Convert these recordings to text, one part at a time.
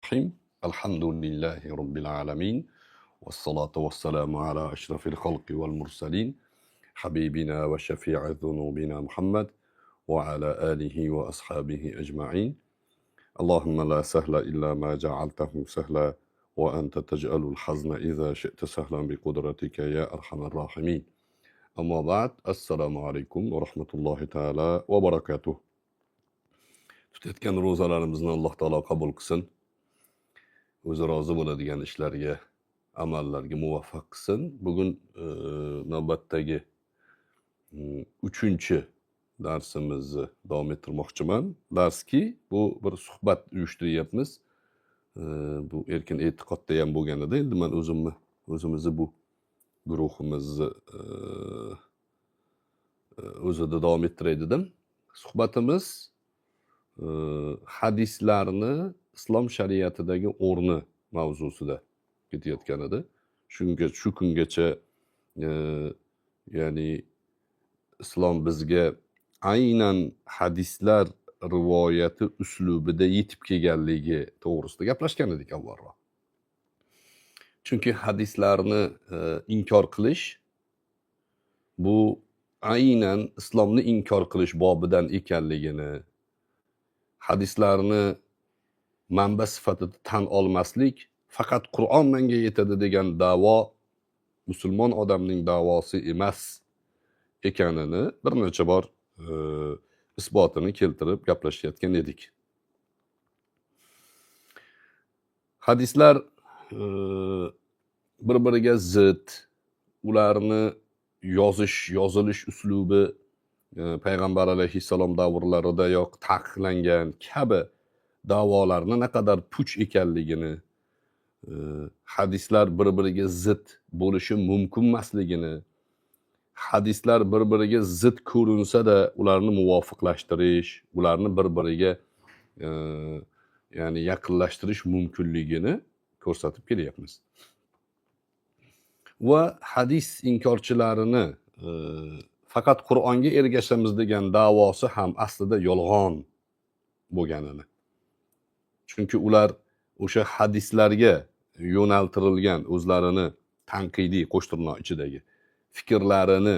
الرحيم. الحمد لله رب العالمين، والصلاة والسلام على أشرف الخلق والمرسلين، حبيبنا وشفيع ذنوبنا محمد وعلى آله وأصحابه أجمعين. اللهم لا سهل إلا ما جعلته سهلا، وأنت تجعل الحزن إذا شئت سهلا بقدرتك يا أرحم الراحمين. أما بعد، السلام عليكم ورحمة الله تعالى وبركاته. Tutayotgan ro'zalarimizni Alloh taolo qabul qilsin. O'zi rozi bo'ladigan ishlarga, amallarga muvaffaq qilsin. Bugun navbatdagi uchinchi darsimizni davom ettirmoqchiman. Darski bu bir suhbat uyushtiryapmiz. Bu erkin e'tiqodda ham bo'lgan edi. Endi men o'zimizni bu guruhimizni o'zida davom ettiray dedim. Suhbatimiz hadislarni islom shariatidagi o'rni mavzusida ketayotgan edi. Shu kungacha ya'ni islom bizga aynan hadislar rivoyati uslubida yetib kelganligi to'g'risida gaplashgan edik avvalroq. Chunki hadislarni inkor qilish bu aynan islomni inkor qilish bobidan ekanligini, hadislarni manba sifatida tan olmaslik, faqat Qur'on menga yetadi degan da'vo musulmon odamning da'vosi emas ekanini bir necha bor isbotini keltirib gaplashayotgan edik. Hadislar bir-biriga zid, ularni yozilish uslubi payg'ambar alayhissalom davrlaridayoq taqiqlangan kabi da'volarni naqadar puch ekanligini, hadislar bir-biriga zid bo'lishi mumkin emasligini, hadislar bir-biriga zid ko'rinsa-da ularni muvofiqlashtirish, ularni bir-biriga ya'ni yaqinlashtirish mumkinligini ko'rsatib kelyapmiz. Va hadis inkorchilarini faqat Qur'onga ergashamiz degan da'vosi ham aslida yolg'on bo'lganini. Chunki ular o'sha hadislarga yo'naltirilgan o'zlarini tanqidiy qo'shtirnoq ichidagi fikrlarini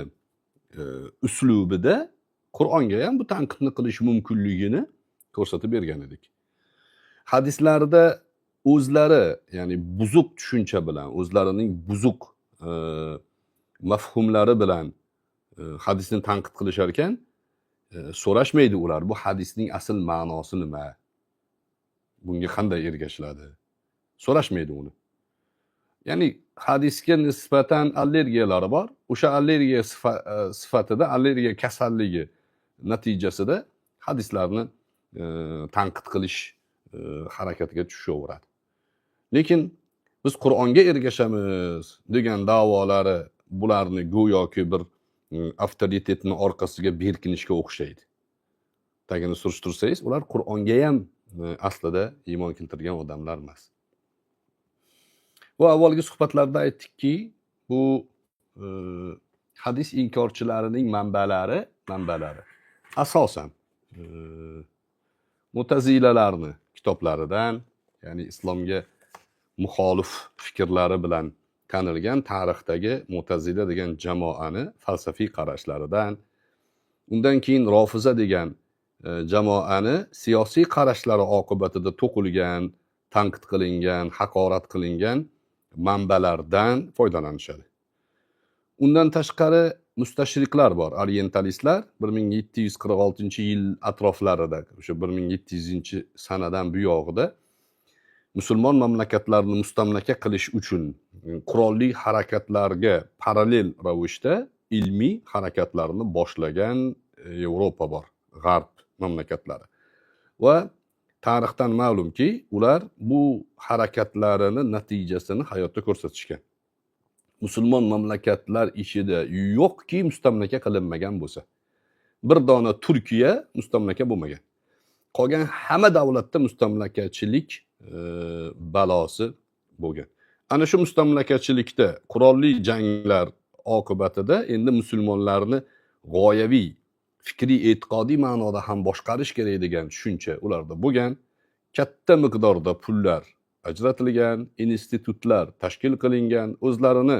uslubida Qur'onga ham bu tanqidni qilish mumkinligini ko'rsatib bergan edik. Hadislarda o'zlari, ya'ni buzuq tushuncha bilan, o'zlarining buzuq mafhumlari bilan hadisni tanqid qilishar ekan, so'rashmaydi ular bu hadisning asl ma'nosi nima? Bunga qanday ergashiladi? So'rashmaydi uni. Ya'ni hadisga nisbatan allergiyalari bor. O'sha allergiya sifatida, allergiya kasalligi natijasida hadislarni tanqid qilish harakatiga tushaveradi. Lekin biz Qur'onga ergashamiz degan da'volari bularni go'yoki bir avtoritetni orqasiga berkinishga o'xshaydi. Tagini surishtirsangiz, ular Qur'onga ham aslida iymon keltirgan odamlar emas. Bu avvalgi suhbatlarda aytdikki, bu hadis inkorchilarining manbalari asosan mutazilalarni kitoblaridan, ya'ni islomga muxolif fikrlari bilan tanilgan tarixdagi mutazila degan jamoani falsafiy qarashlaridan, undan keyin rofiza degan jamoani siyosiy qarashlari oqibatida to'qilgan, tanqid qilingan, haqorat qilingan manbalardan foydalanishadi. Undan tashqari mustashriqlar bor, orientalistlar 1746-yil atroflarida, o'sha 1700-sanadan buyog'ida musulmon mamlakatlarini mustamlaka qilish uchun qurolli harakatlarga parallel ravishda ilmiy harakatlarni boshlagan Yevropa bor, G'arb mamlakatlari. Va tarixdan ma'lumki, ular bu harakatlarini natijasini hayotda ko'rsatishgan. Musulmon mamlakatlar ichida yo'qki mustamlaka qilinmagan bo'lsa. Bir dona Turkiya mustamlaka bo'lmagan. Qolgan hamma davlatda mustamlakachilik balosi bo'lgan. Ana shu mustamlakachilikda qurolli janglar oqibatida endi musulmonlarni g'oyaviy, fikriy, e'tiqodiy ma'noda ham boshqarish kerak degan tushuncha ularda bo'lgan. Katta miqdorda pullar ajratilgan, institutlar tashkil qilingan, o'zlarini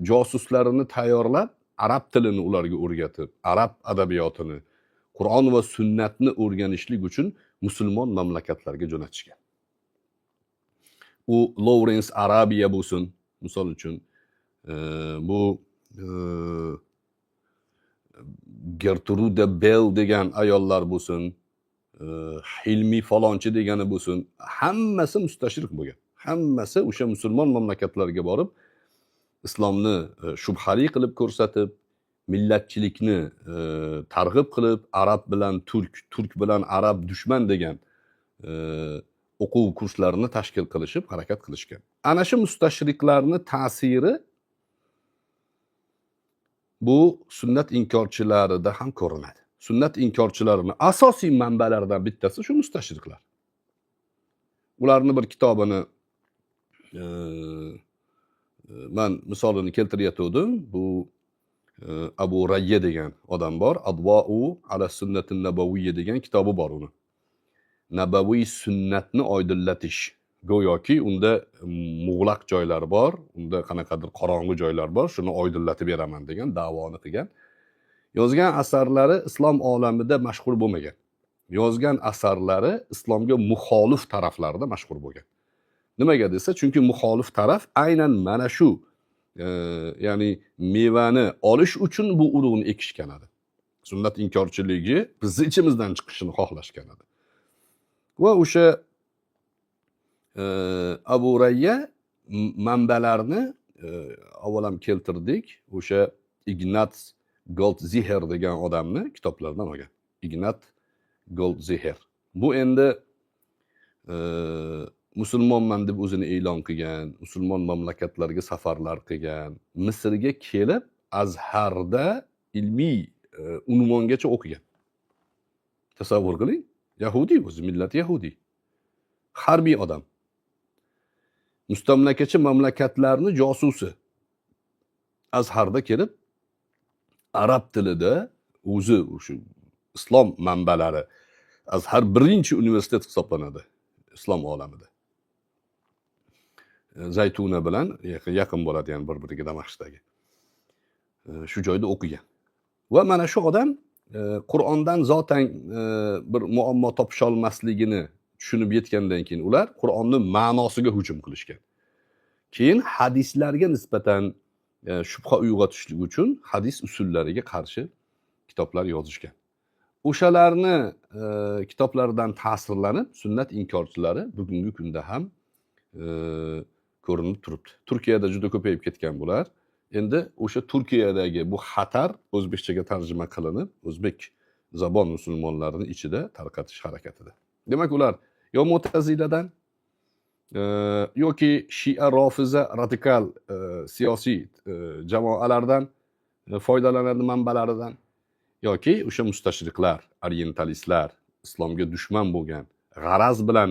josuslarini tayyorlab, arab tilini ularga o'rgatib, arab adabiyotini, Qur'on va sunnatni o'rganishlik uchun musulmon mamlakatlarga jo'natishgan. U Lawrence Arabiya bo'lsin, misol uchun, bu Gertruda Bell degan ayollar bo'lsin, Hilmi falonchi degani bo'lsin, hammasi mustashriq bo'lgan. Hammasi o'sha musulmon mamlakatlarga borib, islomni shubhali qilib ko'rsatib, millatchilikni targ'ib qilib, arab bilan turk, turk bilan arab dushman degan o'quv kurslarini tashkil qilishib harakat qilishgan. Ana shu mustashriqlarni ta'siri bu sunnat inkorchilarida ham ko'rinadi. Sunnat inkorchilarini asosiy manbalaridan bittasi shu mustashriqlar. Ularni bir kitobini man misolini keltirayotgandim. Bu Abu Rayya degan odam bor. Adva'u ala sunnatin nabawiyya degan kitobi bor uni. Nabaviy sunnatni oydinlatish. Go'yoki unda mug'laq joylar bor, unda qanaqadir qorong'u joylar bor, shuni oydinlatib beraman degan da'voni qilgan. Yozgan asarlari islom olamida mashhur bo'lmagan. Yozgan asarlari islomga muxolif taraflarda mashhur bo'lgan. Nimaga desa, chunki muxolif taraf aynan mana shu, ya'ni mevani olish uchun bu urug'ni ekishgan edi. Sunnat inkorchiligi bizni ichimizdan chiqishini xohlashgan edi. Va o'sha Abu Rayya manbalarni avval ham keltirdik. O'sha Ignat Goldziher degan odamni kitoblaridan olgan. Ignat Goldziher. Bu endi musulmonman deb o'zini e'lon qilgan, musulmon mamlakatlarga safarlar qilgan, Misrga kelib Azharda ilmiy unvongacha o'qigan. Tasavvur qiling, yahudiy o'zi, millati yahudiy. Harbiy odam. Mustamlakachi mamlakatlarni josusi. Azharda kelib arab tilida o'zi o'sha islom manbalari, Azhar birinchi universitet hisoblanadi islom olamida. Zaytuna bilan yaqin bo'ladi, ya'ni bir-biriga Damashqdagi. Shu joyda o'qigan. Va mana shu odam Qur'ondan zotan bir muammo topisha olmasligini tushunib yetgandan keyin ular Qur'onni ma'nosiga hujum qilishgan. Keyin hadislarga nisbatan shubha uyg'otishlik uchun hadis usullariga qarshi kitoblar yozishgan. O'shalarni kitoblaridan ta'sirlanib sunnat inkorchilari bugungi kunda ham ko'rinib turibdi. Turkiyada juda ko'payib ketgan bular. Endi o'sha Turkiyadagi bu xatar o'zbekchaga tarjima qilinib, o'zbek zabon musulmonlarining ichida tarqatish harakatida. Demak, ular yo Mu'taziladan yoki Shia Rofiza radikal siyosiy jamoalardan foydalanadi manbalaridan, yoki o'sha mustashriqlar, orientalistlar, islomga dushman bo'lgan, g'araz bilan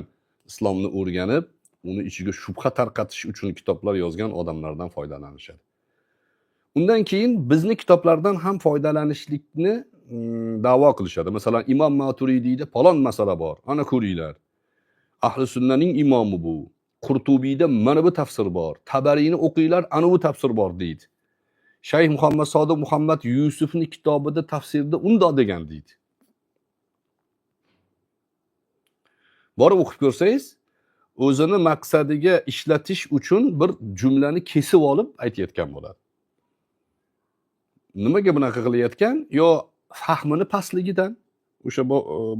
islomni o'rganib, uni ichiga shubha tarqatish uchun kitoblar yozgan odamlardan foydalanishadi. Undan keyin bizni kitoblardan ham foydalanishlikni da'vo qilishadi. Masalan, Imom Maturidiyda falon masala bor, ana ko'ringlar. Ahli sunnaning imomi bu. Qurtubiyda mana bu tafsir bor. Tabariyni o'qinglar, ana bu tafsir bor deydi. Shayx Muhammad Sodiq Muhammad Yusufning kitobida tafsirda undoq degan deydi. Borib o'qib ko'rsangiz, o'zini maqsadiga ishlatish uchun bir jumlani kesib olib aytayotgan bo'ladi. Nimaga bunaqa qilayotgan? Yo fahmini pastligidan, o'sha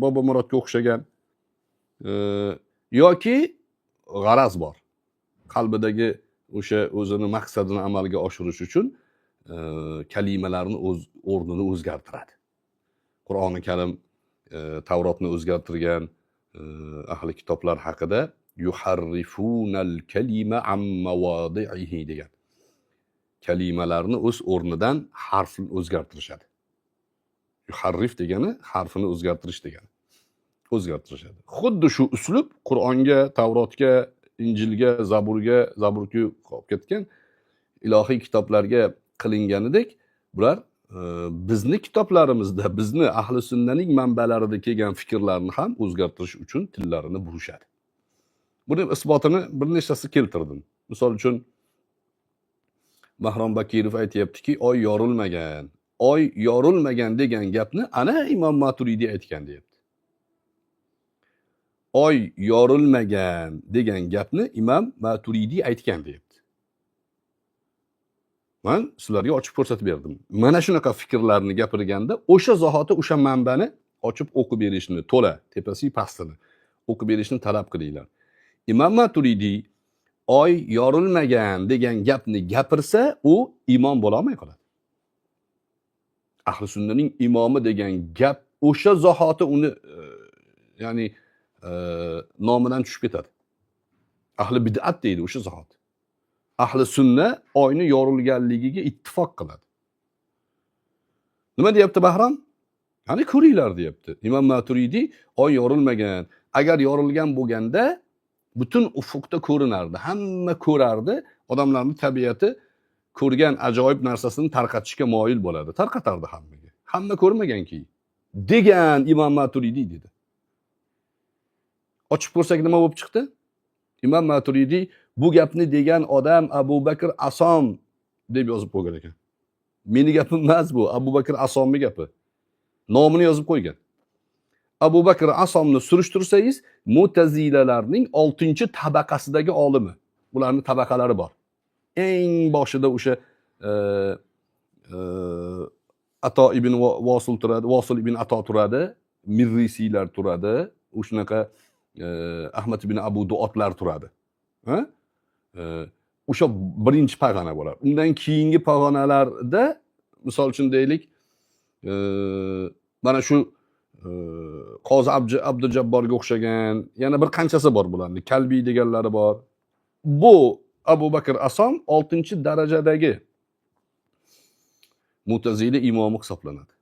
Bobo Murodga o'xshagan, yoki g'araz bor. Qalbidagi o'sha o'zini maqsadini amalga oshirish uchun kalimalarni o'z o'rnini o'zgartiradi. Qur'oni Karim Tavrotni o'zgartirgan ahli kitoblar haqida yuharrifunal kalima am mawadi'ihi degan. Kalimalarni o'z o'rnidan harfini o'zgartirishadi. Yuharrif degani harfini o'zgartirish degani. O'zgartirishadi. Xuddi shu uslub Qur'onga, Tavrotga, Injilga, Zaburga, Zaburku qolib ketgan ilohiy kitoblarga qilinganidek, bular bizni kitoblarimizda, bizni ahli sunnaning manbalarida kelgan fikrlarni ham o'zgartirish uchun tillarini burishadi. Buni isbotini bir nechtasi keltirdim. Misol uchun Bahrom Bakirov aytyaptiki, oy yorilmagan. Oy yorilmagan degan gapni ana Imom Maturidiy aytgan deyapti. Oy yorilmagan degan gapni Imom Maturidiy aytgan deyapti. Men sizlarga ochib ko'rsatib berdim. Mana shunaqa fikrlarni gapirganda o'sha zahoti o'sha manbani ochib o'qib berishni, to'la tepasi pastini o'qib berishni talab qilinglar. Imom Maturidiy oy yorilmagan degan gapni gapirsa, u imom bo'la olmay qoladi. Ahli sunnaning imomi degan gap o'sha zahoti uni ya'ni nomidan tushib ketadi. Ahli bid'at deydi o'sha zahoti. Ahli sunna oyni yorilganligiga ittifoq qiladi. Nima deyapti Bahrom? Ya'ni ko'ringlar deyapti. Imom Maturidiy oy yorilmagan. Agar yorilgan bo'lganda butun ufuqda ko'rinardi, hamma ko'rardi. Odamlarning tabiati ko'rgan ajoyib narsasini tarqatishga moyil bo'ladi. Tarqatardi hammaga. Hamma ko'rmaganki degan Imom Maturidiy dedi. Ochib ko'rsak nima bo'lib chiqdi? Imom Maturidiy bu gapni degan odam Abu Bakr Asom deb yozib qo'ygan ekan. Meni gapim emas bu, Abu Bakr Asomning gapi. Nomini yozib qo'ygan. Abu Bakr Asomni surishtirsangiz, Mu'tazilalarning 6-tabaqasidagi olimi. Ularning tabaqalari bor. Eng boshida o'sha Ato ibn Vosil turadi, Vosil ibn Ato turadi, Mirrisiylar turadi, o'shanaqa Ahmad ibn Abu Duotlar turadi. Ha? O'sha birinchi pag'ana bo'ladi. Undan keyingi pag'onalarda misol uchun deylik, mana shu Qozi Abdujabborga o'xshagan yana bir qanchasi bor bularni. Kalbiy deganlari bor. Bu Abu Bakr Asom 6-darajadagi Mu'tazila imomi hisoblanadi.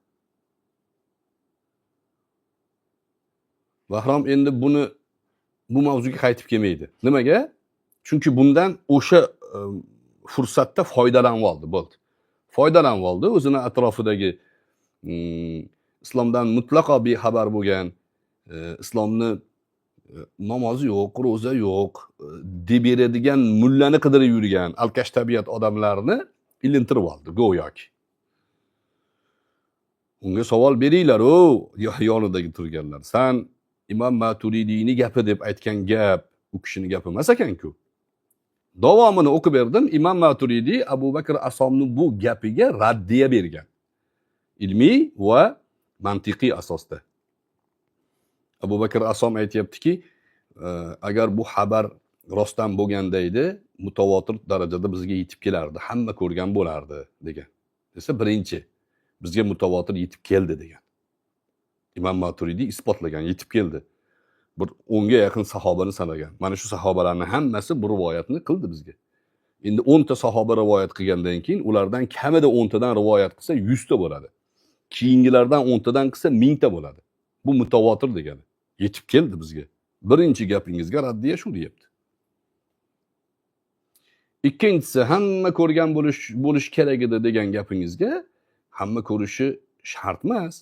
Bahrom endi buni bu mavzuga qaytib kelmaydi. Nimaga? Chunki bundan o'sha fursatda foydalanib oldi, bo'ldi. Foydalanib oldi, o'zini atrofidagi islomdan mutlaqo bexabar bo'lgan, islomni namozi yo'q, ro'za yo'q deb beradigan mullani qidirib yurgan alkash tabiat odamlarni ilintirib oldi, go'yoki. Unga savol beringlar, o yonidagi turganlar. San Imom Maturidiyning gapi deb aytgan gap u kishining gapi emas ekan-ku. Davomini o'qib berdim. Imom Maturidiy Abu Bakr Asomning bu gapiga raddiya bergan. Ilmiy va mantiqiy asosda. Abu Bakr Asom aytayaptiki, agar bu xabar rostdan bo'lganda edi, mutavotir darajada bizga yetib kelardi, hamma ko'rgan bo'lardi degan. Desa birinchi bizga mutavotir yetib keldi degan. Imom Maturidiy isbotlagan, yetib keldi. Bir 10ga yaqin sahobani sanagan. Mana shu sahobalarning hammasi bu rivoyatni qildi bizga. Endi 10 ta sahoba rivoyat qilgandan keyin ulardan kamida 10 tadan rivoyat qilsa 100 ta bo'ladi. Keyingilardan 10 tadan qilsa 1000 ta bo'ladi. Bu mutavotir degani. Yetib keldi bizga. Birinchi gapingizga raddiya shu deyapti. Ikkinchisi, hamma ko'rgan bo'lish kerak edi degan gapingizga hamma ko'rishi shart emas.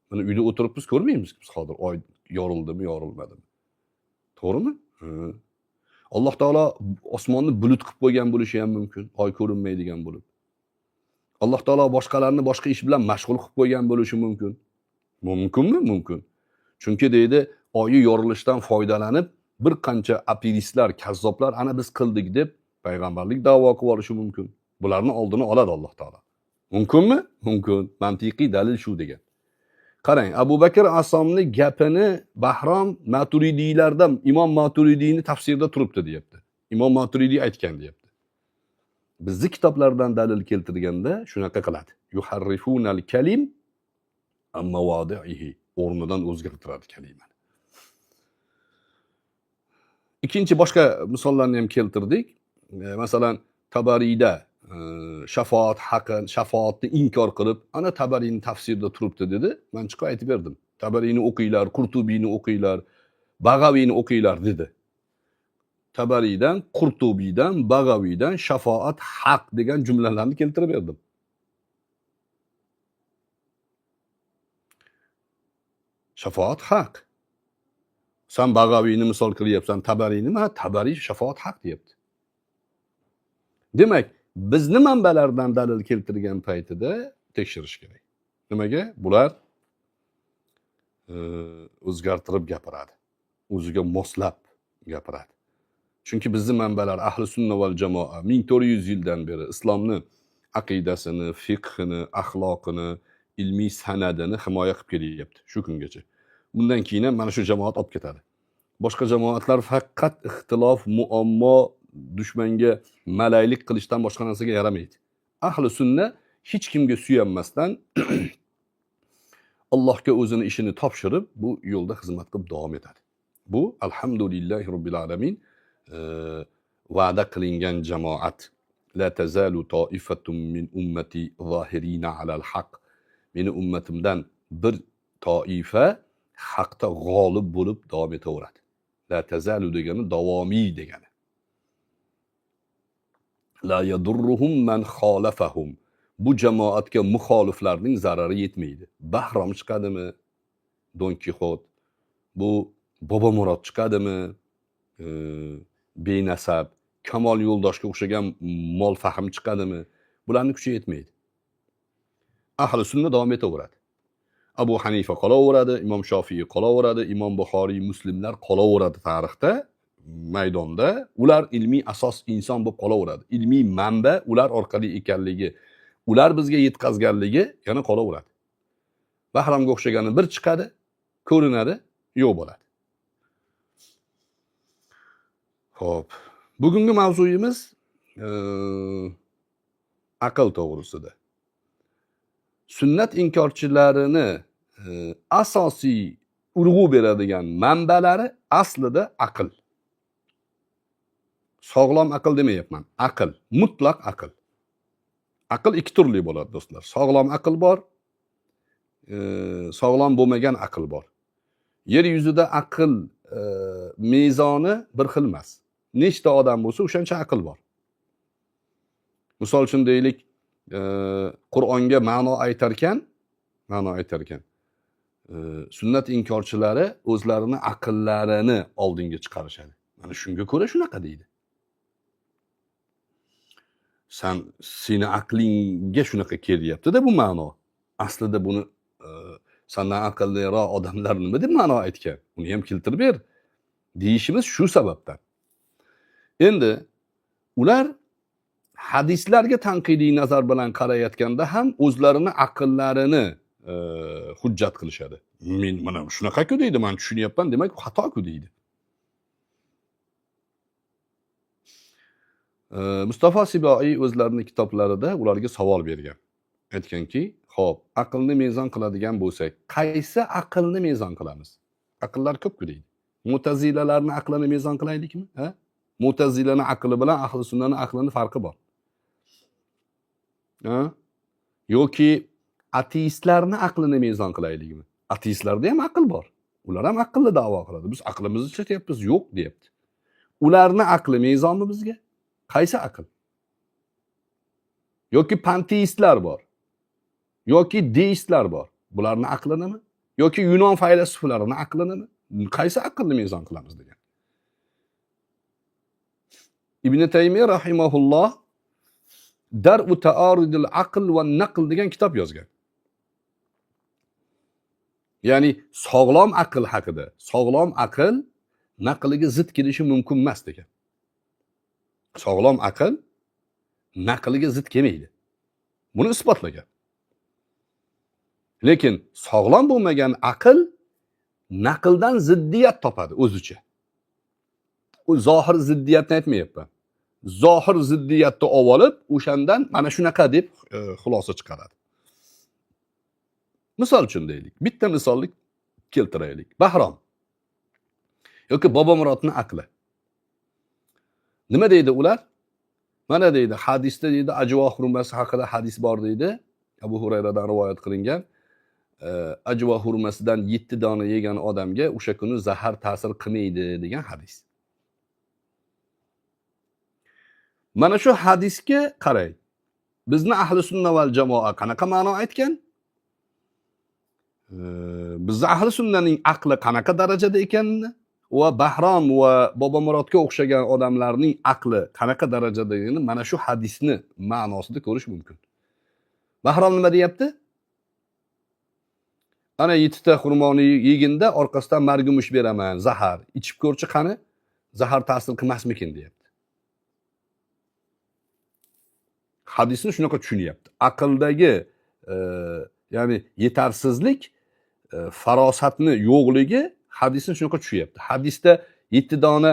Mana uyda o'tirib biz ko'rmaymiz biz hozir oy yorildimi, yorilmadimi. To'g'rimi? Alloh taolo osmonni bulut qilib qo'ygan bo'lishi ham mumkin, oy ko'rinmaydigan bo'lib. Alloh taolo boshqalarni boshqa ish bilan mashg'ul qilib qo'ygan bo'lishi mumkin. Mumkinmi? Mumkin. Chunki deydi, oyi yorilishdan foydalanib bir qancha aperistlar, kazzoblar ana biz qildik deb payg'ambarlik da'vo qilib olishi mumkin. Bularni oldini oladi Alloh taolo. Mumkinmi? Mumkin. Mantiqiy dalil shu degan. Qarang, Abu Bakr Asomning gapini Bahrom Maturidiylardan, Imom Maturidiyning tafsirida turibdi deyapti. Imom Maturidiy aytgan deyapti. Bizni kitoblardan dalil keltirganda shunaqa qiladi. Yuharrifunal kalim amma vadi'ihi, o'rnidan o'zgartiradi kalimani. Ikkinchi boshqa misollarni ham keltirdik. Masalan, Tabariyda shafoat haqi, shafoatni inkor qilib, ana Tabariyning tafsirida turibdi dedi. Men chiqib aytib berdim. Tabariyni o'qinglar, Qurtubiyni o'qinglar, Bag'aviyni o'qinglar dedi. Tabariydan, Qurtubiydan, Bag'aviydan shafoat haq degan jumlalarni keltirib berdim. Shafoat haq. San Bag'aviyni misol qilyapsan, Tabariyni, mana Tabariy shafoat haq deyapti. Demak, bizni manbalardan dalil keltirgan paytida tekshirish kerak. Nimaga? Bular o'zgartirib gapiradi. O'ziga moslab gapiradi. Chunki bizni manbalar ahli sunna val jamoa 1400 yildan beri islomni aqidasini, fiqhini, axloqini, ilmiy sanadini himoya qilib kelyapti shu kungacha. Bundan keyin ham mana shu jamoat olib ketadi. Boshqa jamoatlar faqat ixtilof, muammo, dushmanga malaylik qilishdan boshqa narsaga yaramaydi. Ahli sunna hech kimga suyanmasdan Allohga o'zini ishini topshirib, bu yo'lda xizmat qilib davom etadi. Bu alhamdulillahi robbil alamin va'da qilingan jamoat. La tazalu toifatun min ummati zohirina alal haq. Meni ummatimdan bir toifa haqda g'olib bo'lib davom etaveradi. La tazalu degani davomiy degani. La yadurruhum man xolafahum. Bu jamoatga muxoliflarning zarari yetmaydi. Bahrom chiqadimi? Don Kixot. Bu Bobomurod chiqadimi? Benasab, Kamol yo'ldoshga o'xshagan mol fahm chiqadimi? Bularning kuchi yetmaydi. Ahli sunna davom etaveradi. Abu Hanifa qolaveradi, Imom Shofiy qolaveradi, Imom Buxoriy, Muslimlar qolaveradi tarixda, maydonda. Ular ilmiy asos inson bo'lib qolaveradi. Ilmiy manba ular orqali ekanligi, ular bizga yetkazganligi yana qolaveradi. Bahromga o'xshagani bir chiqadi, ko'rinadi, yo'q bo'ladi. Xo'p, bugungi mavzuyimiz aql to'g'risida. Sunnat inkorchilarini asosiy urg'u beradigan manbalari aslida aql. Sog'lom aql demayapman, aql, mutlaq aql. Aql ikki turli bo'ladi do'stlar. Sog'lom aql bor, sog'lom bo'lmagan aql bor. Yer yuzida aql mezoni bir xil emas. Nechta odam bo'lsa, o'shancha aql bor. Misol uchun deylik, Qur'onga ma'no aytarkan, sunnat inkorchilari o'zlarini aqllarini oldinga chiqarishadi. Mana shunga ko'ra shunaqa deydi. San seni aqlingga shunaqa kelyapti-da bu ma'no. Aslida buni sandan aqlliroq odamlar nima deb ma'no aytgan? Uni ham keltirib ber deyishimiz shu sababdan. Endi ular hadislarga tanqidiy nazar bilan qarayotganda ham o'zlarini aqllarini hujjat qilishadi. Men mana shunaqa-ku deydi, men tushunyapman, demak xato-ku deydi. Mustafa Siboiy o'zlarining kitoblarida ularga savol bergan. Aytganki, xo'p, aqlni mezon qiladigan bo'lsak, qaysi aqlni mezon qilamiz? Aqllar ko'p-ku deydi. Mu'tazilalarning aqlini mezon qilaylikmi? Ha? Mu'tazilani aqli bilan ahli sunnaning aqlini farqi bor. Ha? Yoki ateistlarning aqlini mezon qilaylikmi? Ateistlarda ham aql bor. Ular ham aqlli da'vo qiladi. Biz aqlimizni ishlatyapmiz, yo'q deyapti. Ularni aqli mezonmi bizga? Qaysi aql? Yoki panteistlar bor. Yoki deistlar bor. Bularning aqli nima? Yoki Yunon faylasuflarining aqli nima? Qaysi aqlni mezon qilamiz degan. Ibn Taymiya rahimahulloh Dar'u ta'arudil aql va naql degan kitob yozgan. Ya'ni sog'lom aql haqida. Sog'lom aql naqliga zid kelishi mumkin emas degan. Sog'lom aql naqliga zid kelmaydi. Buni isbotlagan. Lekin sog'lom bo'lmagan aql naqldan ziddiyat topadi o'zicha. U zohir ziddiyatni aytmayapman. Zohir ziddiyatni olib, o'shandan mana shunaqa deb xulosa chiqaradi. Misol uchun deylik, bitta misollik keltiraylik. Bahrom yoki Bobomurodning aqli. Nima deydi ular? Mana deydi, hadisda deydi, ajvo xurmasi haqida hadis bor deydi. Abu Hurayradan rivoyat qilingan. Ajvo xurmasidan 7 dona yegan odamga o'sha kuni zahar ta'sir qilmaydi degan hadis. Mana shu hadisga qarang. Bizni ahli sunna val jamoa qanaqa ma'no aytgan? Bizni ahli sunnaning aqli qanaqa darajada ekanini Va Bahrom va Bobomurodga o'xshagan odamlarning aqli qanaqa darajadaligini mana shu hadisni ma'nosida ko'rish mumkin. Bahrom nima deyapti? Ana 7 ta xurmoni yeginda orqasidan margumush beraman, zahar. Ichib ko'rchi qani, zahar ta'sir qilmasmikin deyapti. Hadisni shunaqa tushunyapti. Aqldagi ya'ni yetarsizlik, farosatni yo'qligi hadisni shunaqa tushunyapti. Hadisda 7 dona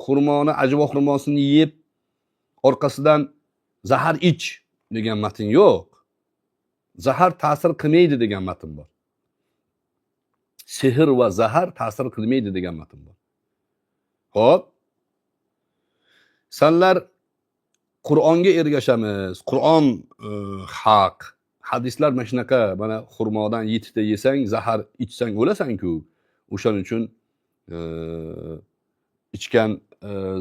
xurmoni, ajvo xurmosini yeb orqasidan zahar ich degan matn yo'q. Zahar ta'sir qilmaydi degan matn bor. Sehr va zahar ta'sir qilmaydi degan matn bor. Xo'p. Sanlar Qur'onga ergashamiz. Qur'on haq. Hadislar mana shunaqa, mana xurmodan 7 ta yesang, zahar ichsang o'lasan-ku. O'shaning uchun ichgan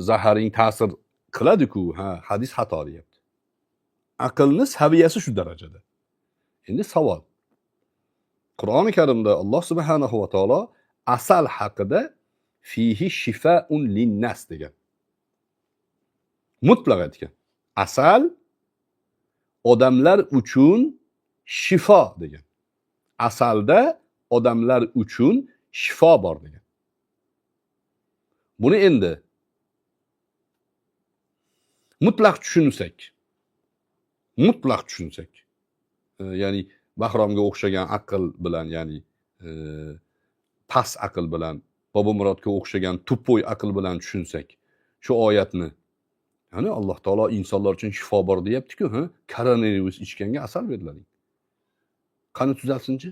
zaharing ta'sir qiladi-ku. Ha, hadis xato deyapti. Aqlni saviyasi shu darajada. Endi savol. Qur'oni Karimda Alloh subhanahu va taolo asal haqida fihi shifaun linnas degan. Mutlaq aytgan. Asal odamlar uchun shifo degan. Asalda odamlar uchun shifo bor degan. Buni endi mutlaq tushunsak, mutlaq tushunsak, ya'ni Bahromga o'xshagan aql bilan, ya'ni past aql bilan, Bobomurodga o'xshagan tupoy aql bilan tushunsak shu oyatni, ya'ni Alloh taolo insonlar uchun shifo bor deyapti-ku, ha? Koronavirus ichganga asal beriladi. Qani tuzalsinchi?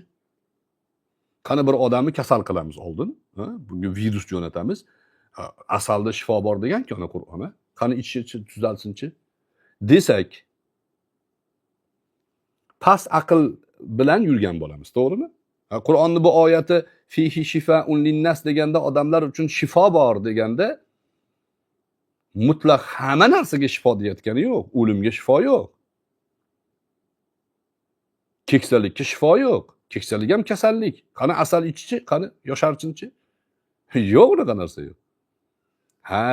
Qani bir odamni kasal qilamiz oldin, ha? Bunga virus jo'natamiz. Asalda shifo bor degan-ku ana Qur'on, ha? Qani ichishi tuzalsinchi desak, past aql bilan yurgan bo'lamiz, to'g'rimi? Qur'onni bu oyati fihi shifaun linnas deganda odamlar uchun shifo bor deganda mutlaq hamma narsaga shifo deyotgani yo'q. O'limga shifo yo'q. Keksalikka shifo yo'q. Keksalik ham kasallik. Qani asal ichchi, qani yosharchinchi? Yo'q, unaqa narsa yo'q. Ha,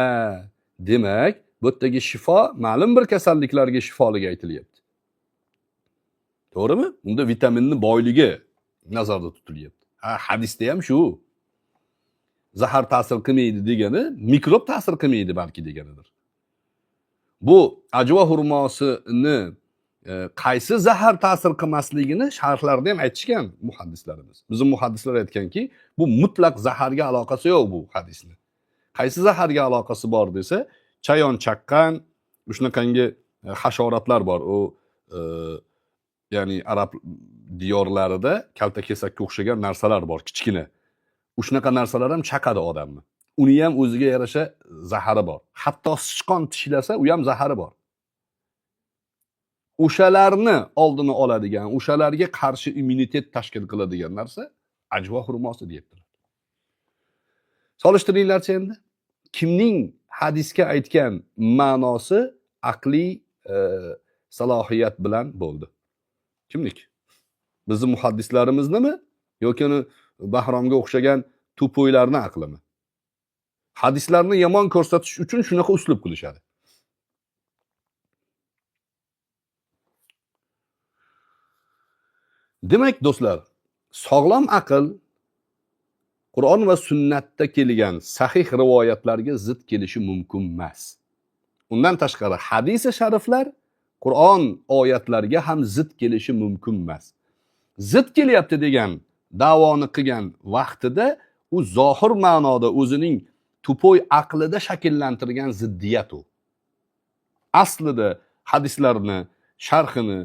demak, bu yerdagi shifo ma'lum bir kasalliklarga shifoligi aytilyapti. To'g'rimi? Unda vitaminning boyligi nazarda tutilyapti. Ha, hadisda ham shu. Zahar ta'sir qilmaydi degani mikrob ta'sir qilmaydi balki deganidir. Bu ajvo xurmosini qaysi zahar ta'sir qilmasligini sharhlarda ham aytishgan muhaddislarimiz. Bizim muhaddislar aytganki, bu mutlaq zaharga aloqasi yo'q bu hadisni. Qaysi zaharga aloqasi bor desa, chayon chaqqan, shunaqangi hasharotlar bor. U ya'ni arab diyorlarida kalta kesakka o'xshagan narsalar bor, kichkina. Shunaqa narsalar ham chaqadi odamni. Uni ham o'ziga yarasha zahari bor. Hatto sichqon tishlasa, u ham zahari bor. O'shalarni oldini oladigan, o'shalarga qarshi immunitet tashkil qiladigan narsa ajvo xurmosi deyaptilar. Solishtiringlarchi endi. Kimning hadisga aytgan ma'nosi aqliy salohiyat bilan bo'ldi? Kimniki? Bizning muhaddislarimiznimi yoki uni Bahromga o'xshagan tupoylarni aqlimi? Hadislarni yomon ko'rsatish uchun shunaqa uslub qilishadi. Demak do'stlar, sog'lom aql Qur'on va sunnatda kelgan sahih rivoyatlarga zid kelishi mumkin emas. Undan tashqari hadisi shariflar Qur'on oyatlariga ham zid kelishi mumkin emas. Zid kelyapti degan da'voni qilgan vaqtida u zohir ma'noda o'zining tupoy aqlida shakllantirgan ziddiyat u. Aslida hadislarni sharhini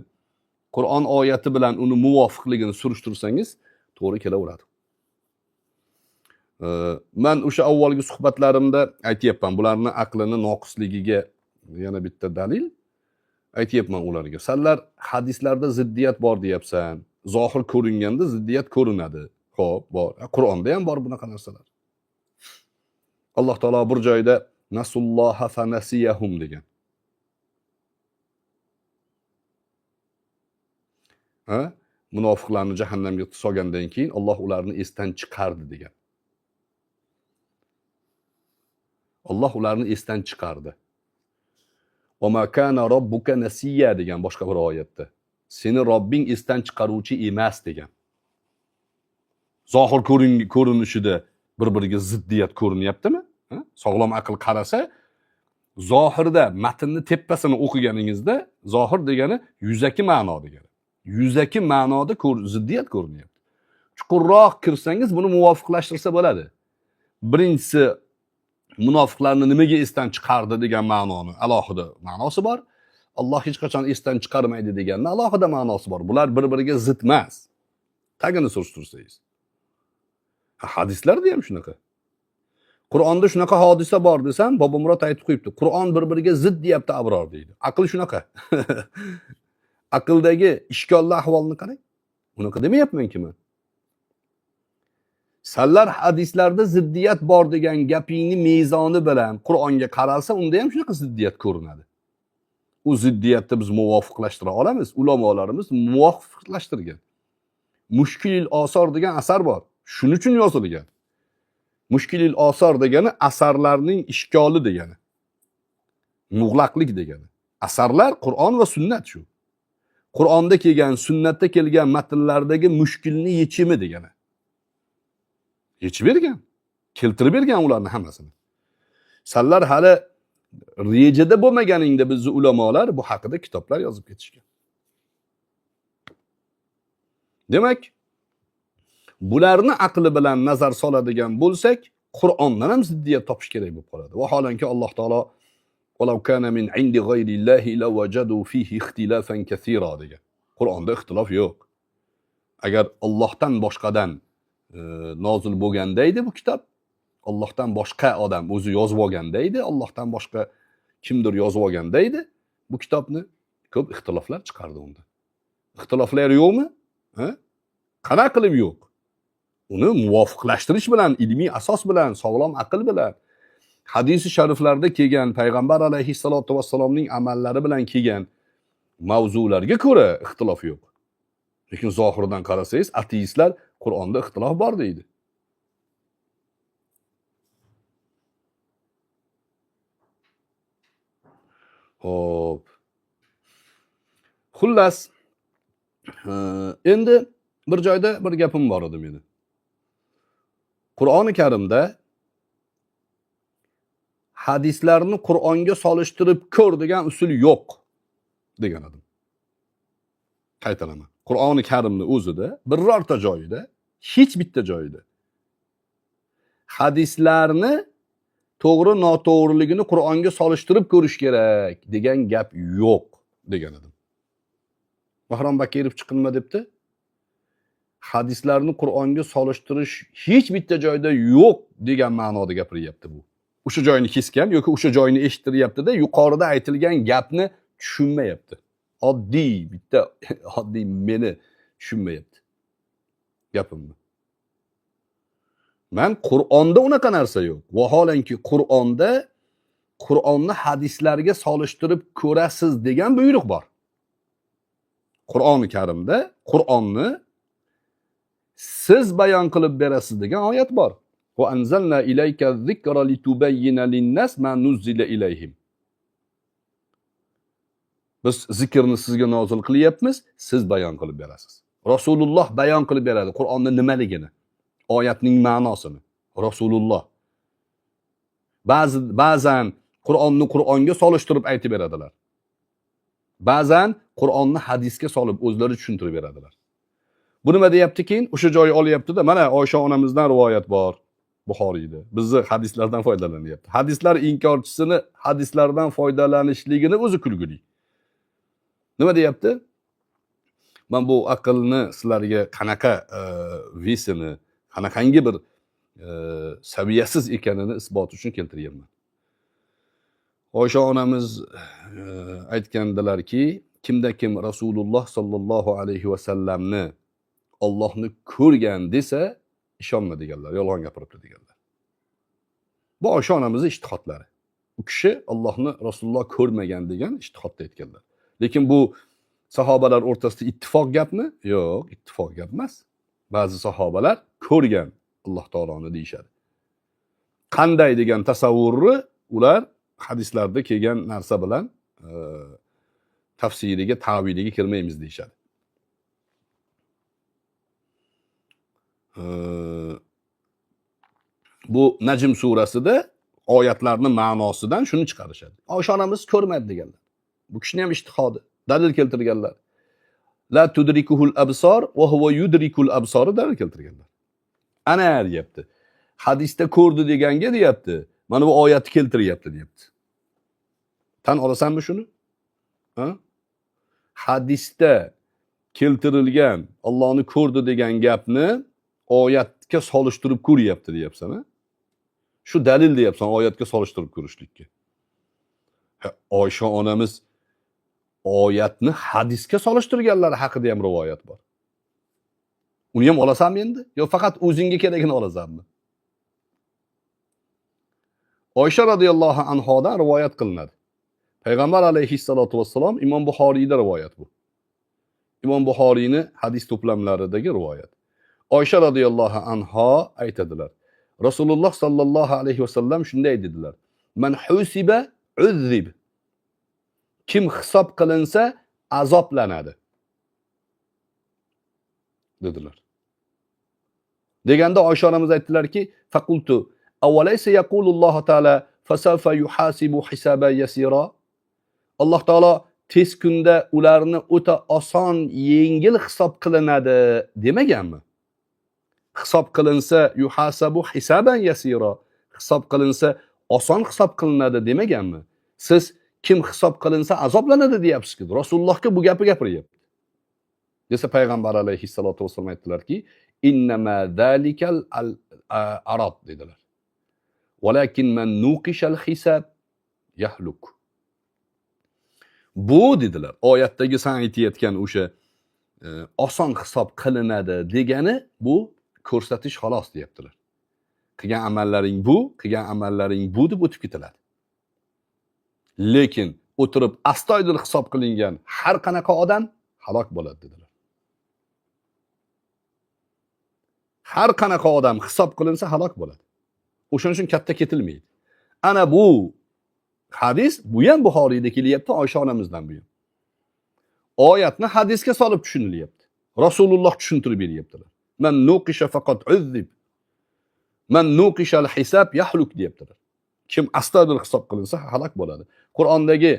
Qur'on oyati bilan uni muvofiqligini surishtirsangiz to'g'ri kelaveradi. Men o'sha avvalgi suhbatlarimda aytyapman, bularni aqlini noqisligiga yana bitta dalil aytyapman ularga. Sanlar hadislarda ziddiyat bor deyapsan. Zohir ko'ringanda ziddiyat ko'rinadi. Xo'p, bor. Qur'onda ham bor bunaqa narsalar. Alloh taolo bir joyda nasulloha fanasiyahum degan. Ha? Munofiqlarni jahannamga solgandan keyin Alloh ularni esdan chiqardi degan. Alloh ularni esdan chiqardi. Va ma kana robbuka nasiya degan boshqa bir oyatda. Seni Robbing esdan chiqaruvchi emas degan. Zohir ko'rinishida bir-biriga ziddiyat ko'rinyaptimi? Sog'lom aql qarasa, zohirda matnni tepasini o'qiganingizda, zohir degani yuzaki ma'no degani. Yuzaki ma'noda ziddiyat ko'rinyapti. Chuqurroq kirsangiz buni muvofiqlashtirsa bo'ladi. Birinchisi munofiqlarni nimaga esdan chiqardi degan ma'noni alohida ma'nosi bor. Alloh hech qachon esdan chiqarmaydi deganni alohida ma'nosi bor. Bular bir-biriga zid emas. Tagini surishtirsangiz. Hadislarda ham shunaqa. Qur'onda shunaqa hodisa bor desam, Bobomurod aytib qo'yibdi. Qur'on bir-biriga zid deyapti Abror deydi. Aql shunaqa. Aqldagi ishkolli ahvolni qarang. Unaqa demayapman-ki men. Sanlar hadislarda ziddiyat bor degan gapingni mezoni bilan Qur'onga qaralsa, unda ham shunaqa ziddiyat ko'rinadi. U ziddiyatni biz muvofiqlashtira olamiz. Ulamolarimiz muvofiqlashtirgan. Mushkilil osor degan asar bor. Shuning uchun yozilgan. Mushkilil osor degani asarlarning ishkoli degani. Mug'laqlik degani. Asarlar Qur'on va sunnat shu. Qur'onda kelgan, sunnatda kelgan matnlardagi mushkulni yechimi degani. Yechib bergan, keltirib bergan ularni hammasini. Sanlar hali rejada bo'lmaganingda bizni ulamolar bu haqida kitoblar yozib ketishgan. Demak, bularni aqli bilan nazar soladigan bo'lsak, Qur'ondan ham ziddiyat topish kerak bo'lib qoladi. Vaholanki Alloh taolo "Walau kana min indi g'ayrillahi lawajadu fihi ixtilafan kaseera" degan. Qur'onda ixtilof yo'q. Agar Allohdan boshqadan nozil bo'lganda edi bu kitob, Allohdan boshqa odam o'zi yozib olganda edi, Allohdan boshqa kimdir yozib olganda edi, bu kitobni ko'p ixtiloflar chiqardi unda. Ixtiloflar yo'qmi? Ha? Qanaqa qilib yo'q? Uni muvofiqlashtirish bilan, ilmiy asos bilan, sog'lom aql bilan, hadisi shariflarda kelgan payg'ambar alayhissalatu vassalomning amallari bilan kelgan mavzularga ko'ra ixtilof yo'q. Lekin zohirdan qarasangiz, ateistlar Qur'onda ixtilof bor deydi. Xo'p. Xullas, endi bir joyda bir gapim bor edi meni. Qur'oni Karimda hadislarni Qur'onga solishtirib ko'r degan usul yo'q degan edim. Qaytaraman. Qur'oni Karimni o'zida birorta joyida, hech bitta joyida hadislarni to'g'ri noto'g'riligini Qur'onga solishtirib ko'rish kerak degan gap yo'q degan edim. Bahrom Bakirov chiqib nima debdi? Hadislarni Qur'onga solishtirish hech bitta joyda yo'q degan ma'noda gapiryapti bu. O'sha joyini kesgan yoki o'sha joyini eshittiryapti-da, yuqorida aytilgan gapni tushunmayapti. Oddiy bitta oddiy meni tushunmayapti gapimni. Men Qur'onda unaqa narsa yo'q. Vaholanki Qur'onda Qur'onni hadislarga solishtirib ko'rasiz degan buyruq bor. Qur'oni Karimda Qur'onni siz bayon qilib berasiz degan oyat bor. Va anzalna ilayka zikra litubayyina linnas ma nuzzila ilayhim. Biz zikrni sizga nozil qilyapmiz, siz bayon qilib berasiz. Rasululloh bayon qilib beradi Qur'onning nimaligini, oyatning ma'nosini. Rasululloh ba'zan Qur'onni Qur'onga solishtirib aytib beradilar. Ba'zan Qur'onni hadisga solib o'zlari tushuntirib beradilar. Bu nima deyapti keyin? O'sha joyi olyapti-da, mana Oysha onamizdan rivoyat bor Buxoriyda. Bizni hadislardan foydalanyapti. Hadislar inkorchisini hadislardan foydalanishligini o'zi kulgili. Nima deyapti? Men bu aqlni sizlarga qanaqa vesini, qanaqangi bir saviyasiz ekanini isbot uchun keltiryapman. Oysha onamiz aytgandilarki, kimda kim Rasululloh sallallohu alayhi va sallamni Allohni ko'rgan desa, ishonma deganlar, yolg'on gapiribdi deganlar. Bu Oysha onamizning ijtihodlari. U kishi Allohni Rasululloh ko'rmagan degan ijtihodda aytganlar. Lekin bu sahobalar o'rtasida ittifoq gapmi? Yo'q, ittifoq gap emas. Ba'zi sahobalar ko'rgan Alloh taoloni deyishadi. Qanday degan tasavvurni Ular hadislarda kelgan narsa bilan tafsiriga, ta'viliga kirmaymiz deyishadi. Bu Najm surasida oyatlarni ma'nosidan shuni chiqarishadi. Oysha onamiz ko'rmadi deganlar. Bu kishini ham ijtihodi, dalil keltirganlar. La tudrikuhul absor va huwa yudrikul absor dalil keltirganlar. Ana deyapti. Hadisda ko'rdi deganga deyapti. Mana bu oyatni keltiryapti deyapti. Tan olasanmi shuni? Ha? Hadisda keltirilgan Allohni ko'rdi degan gapni oyatga solishtirib ko'ryapti deyapsan, ha? Shu dalil deyapsan oyatga solishtirib ko'rishlikka. Oysha onamiz oyatni hadisga solishtirganlari haqida ham rivoyat bor. Uni ham olasanmi endi? Yo faqat o'zingga keragini olasanmi? Oysha radhiyallohu anhodan rivoyat qilinadi. Payg'ambar alayhissalotu vassalom, Imom Buxoriyda rivoyat bu. Imom Buxoriyni hadis to'plamlaridagi rivoyat. Oysha radhiyallohu anho aytadilar. Rasululloh sallallohu alayhi vasallam shunday dedilar. Man husiba uzzib. Kim hisob qilinsa azoblanadi. Dedilar. Deganda Oysha onamiz aytdilarki, faqultu awalaysa yaqulullohu taala fasawfa yuhasibu hisaban yasira. Alloh taolo tez kunda ularni o'ta oson, yengil hisob qilinadi demaganmi? Hisob qilinsa yuhasabu hisaban yasira. Hisob qilinsa oson hisob qilinadi demaganmi? Siz kim hisob qilinsa azoblanadi deyapsiz-ku. Rasulullohga bu gapi gapiryapti. Desa payg'ambar alayhissalotu vassalom aytdilarki, innama zalikal arad dedilar. Walakin man nuqishal hisab yahluk. Bu dedilar, oyatdagi san aytayotgan o'sha oson hisob qilinadi degani bu ko'rsatish xolos deyaptilar. Qilgan amallaring bu, qilgan amallaring bu deb o'tib ketiladi. Lekin o'tirib astoydil hisob qilingan har qanaqa odam halok bo'ladi dedilar. Har qanaqa odam hisob qilinsa halok bo'ladi. O'shaning uchun katta ketilmaydi. Ana bu hadis, bu ham Buxoriyda kelyapti, Oysha onamizdan bu ham. Oyatni hadisga solib tushunilyapti. Rasululloh tushuntirib beryaptilar. Man nuqisha faqat uzzib. Man nuqishal hisab yahluk deyaptilar. Kim astoydil hisob qilinsa halok bo'ladi. Qur'ondagi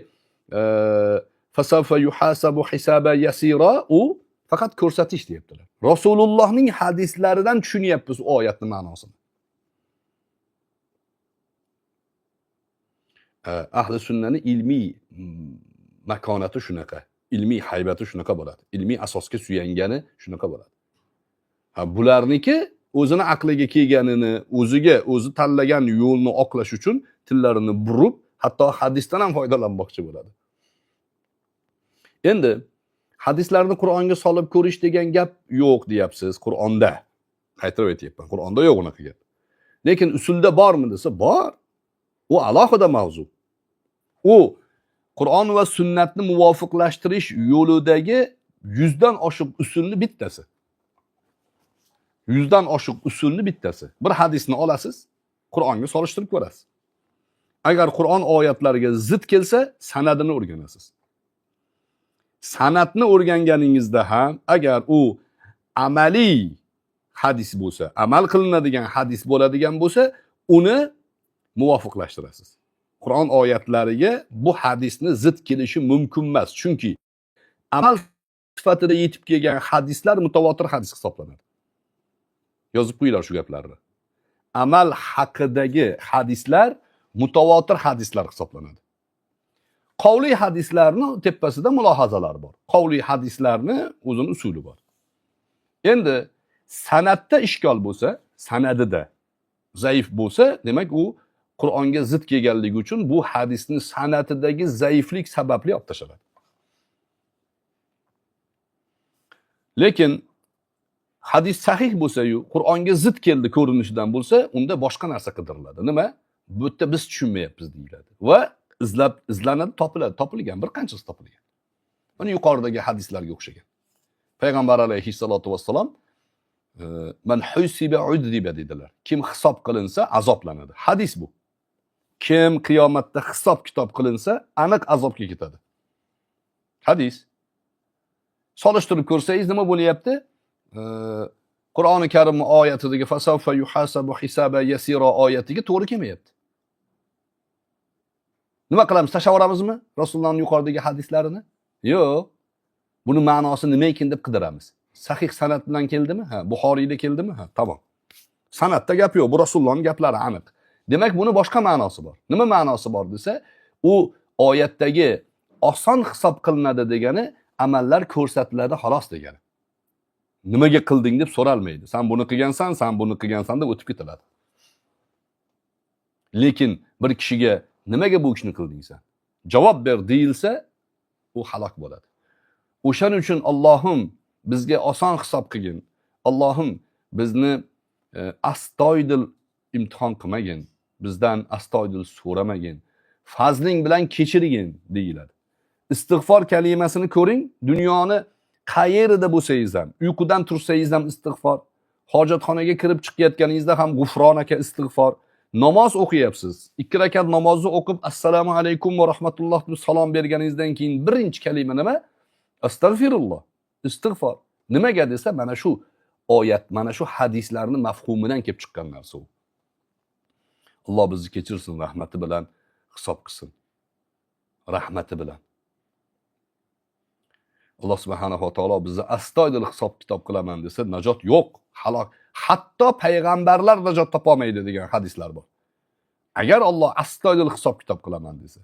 fasawfa yuhasabu hisaban yasira u faqat ko'rsatish deyaptilar. Rasulullohning hadislaridan tushunyapmiz u oyatning ma'nosini. Ahli sunnani ilmiy makonati shunaqa, ilmiy haybati shunaqa bo'ladi, ilmiy asosga suyangani shunaqa bo'ladi. Ha, bularniki o'zini aqliga kelganini, o'ziga o'zi tanlagan yo'lni oqlash uchun tillarini burib, hatto hadisdan ham foydalanmoqchi bo'ladi. Endi hadislarni Qur'onga solib ko'rish degan gap yo'q deyapsiz Qur'onda. Qaytarib aytyapman, Qur'onda yo'q unaqa gap. Lekin usulda bormi desa, bor. U alohida mavzu. U Qur'on va sunnatni muvofiqlashtirish yo'lidagi 100 dan oshiq usulni bittasi. 100 dan oshiq usulni bittasi. Bir hadisni olasiz, Qur'onga solishtirib ko'rasiz. Agar Qur'on oyatlariga zid kelsa, sanadini o'rganasiz. Sanatni o'rganganingizda ham agar u amaliy hadis bo'lsa, amal qilinadigan hadis bo'ladigan bo'lsa, uni muvofiqlashtirasiz. Qur'on oyatlariga bu hadisni zid kelishi mumkin emas, chunki amal sifatida yetib kelgan hadislar mutavotir hadis hisoblanadi. Yozib qo'yinglar shu gaplarni. Amal haqidagi hadislar mutavotir hadislar hisoblanadi. Qavliy hadislarni tepasida mulohazalar bor. Qavliy hadislarni o'zini usuli bor. Endi sanatda ishkol bo'lsa, sanadida zaif bo'lsa, demak u Qur'onga zid kelganligi uchun bu hadisni sanatidagi zaiflik sababli olib tashlanadi. Lekin hadis sahih bo'lsa-yu, Qur'onga zid keldi ko'rinishidan bo'lsa, unda boshqa narsa qidiriladi. Nima? Bu yerda biz tushunmayapmiz deyiladi. Va izlanadi, topiladi, topilgan, bir qanchasi topilgan. Mana yuqoridagi hadislarga o'xshagan. Payg'ambar alayhissalatu vassalom man husiba udriba dedilar. Kim hisob qilinsa azoblanadi. Hadis bu. Kim qiyomatda hisob kitob qilinsa, aniq azobga ketadi. Hadis. Solishtirib ko'rsangiz nima bo'lyapti? Qur'oni Karim oyatidagi fasawfa yuhasabu hisaba yasira oyatiga to'g'ri kelmayapti. Nima qilamiz? Tashlab yuboramizmi Rasulullohning yuqoridagi hadislarini? Yo'q. Buni ma'nosi nima ekan deb qidiramiz. Sahih sanad bilan keldimi? Ha, Buxoriyda keldimi? Ha, tamom. Sanadda gap yo'q, bu Rasulullohning gaplari aniq. Demak, buni boshqa ma'nosi bor. Nima ma'nosi bor desa, u oyatdagi oson hisob qilinadi degani amallar ko'rsatiladi xolos degani. Nimaga qilding deb so'ralmaydi. Sen buni qilgansan, sen buni qilgansan deb o'tib ketiladi. Lekin bir kishiga nimaga bu ishni qilding sen? Javob ber deyilsa, u halok bo'ladi. O'shaning uchun Allohim bizga oson hisob qilgin. Allohim bizni astoydil imtihon qilmagin, bizdan astoydil so'ramagin. Fazling bilan kechirgin deyiladi. Istig'for kalimasini ko'ring, dunyoni qayerida bo'lsangiz ham, uyqudan tursangiz ham istig'for, hojatxonaga kirib chiqayotganingizda ham g'ufronaka istig'for, namoz o'qiyapsiz. 2 rakat namozni o'qib assalomu alaykum va rahmatulloh deb salom berganingizdan keyin birinchi kalima nima? Astag'firulloh. Istig'for. Nimaga desa, mana shu oyat, mana shu hadislarni mafhumidan kelib chiqqan narsa u. Alloh bizni kechirsin, rahmati bilan hisob qilsin. Rahmati bilan. Alloh subhanahu va taolo bizni astoydil hisob kitob qilaman desa, najot yo'q, halok. Hatto payg'ambarlar najot topolmaydi degan hadislar bor. Agar Alloh astoydil hisob kitob qilaman desa,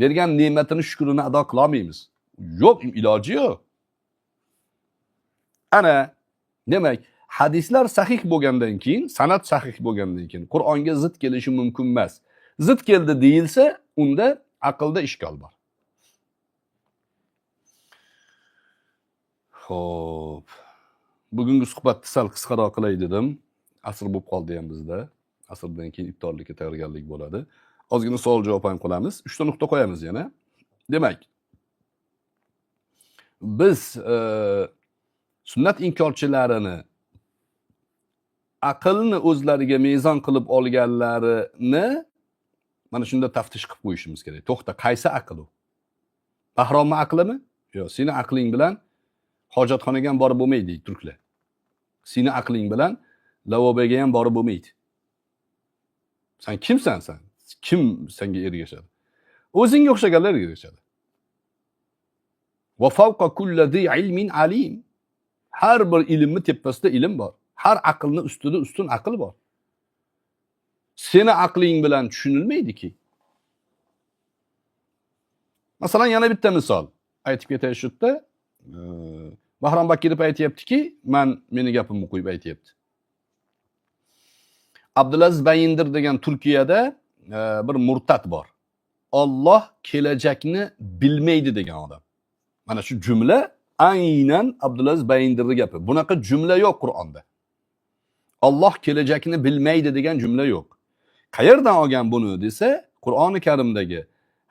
bergan ne'matini shukrini ado qila olmaymiz. Yo'q, iloji yo'q. Ana, demak, hadislar sahih bo'lgandan keyin, sanad sahih bo'lgandan keyin Qur'onga zid kelishi mumkin emas. Zid keldi deyilsa, unda aqlda ishkol bor. Xo'p. Bugungi suhbatni sal qisqaroq qilay dedim. Asr bo'lib qoldi ham bizda. Asrdan keyin iftorlikka tayyorgarlik bo'ladi. Ozgina savol javob ham qilamiz. 3 ta nuqta qo'yamiz yana. Demak, biz sunnat inkorchilarini aqlni o'zlariga mezon qilib olganlarini mana shunda taftish qilib qo'yishimiz kerak. To'xta, qaysi aql u? Bahromning aqlimi? Yo'q, seni aqling bilan hojatxonaga ham borib bo'lmaydi deydi turklar. Seni aqling bilan lavaboga ham borib bo'lmaydi. Sen kimsan sen? Kim senga ergashadi? O'zingga o'xshaganlar ergashadi. Va fawqa kulli zi ilmin alim. Har bir ilmni tepasida ilm bor. Har aqlni ustida ustun aql bor. Seni aqling bilan tushunilmaydiki. Masalan, yana bitta misol aytib ketay shu yerda. Bahrom Bakirov aytyaptiki, meni gapimni qo'yib aytyapti. Abdulaziz Bayindir degan Turkiyada bir murtad bor. Alloh kelajakni bilmaydi degan odam. Mana shu jumla aynan Abdulaziz Bayindirning gapi. Bunaqa jumla yo'q Qur'onda. Alloh kelajakni bilmaydi degan jumla yo'q. Qayerdan olgan buni desa, Qur'oni Karimdagi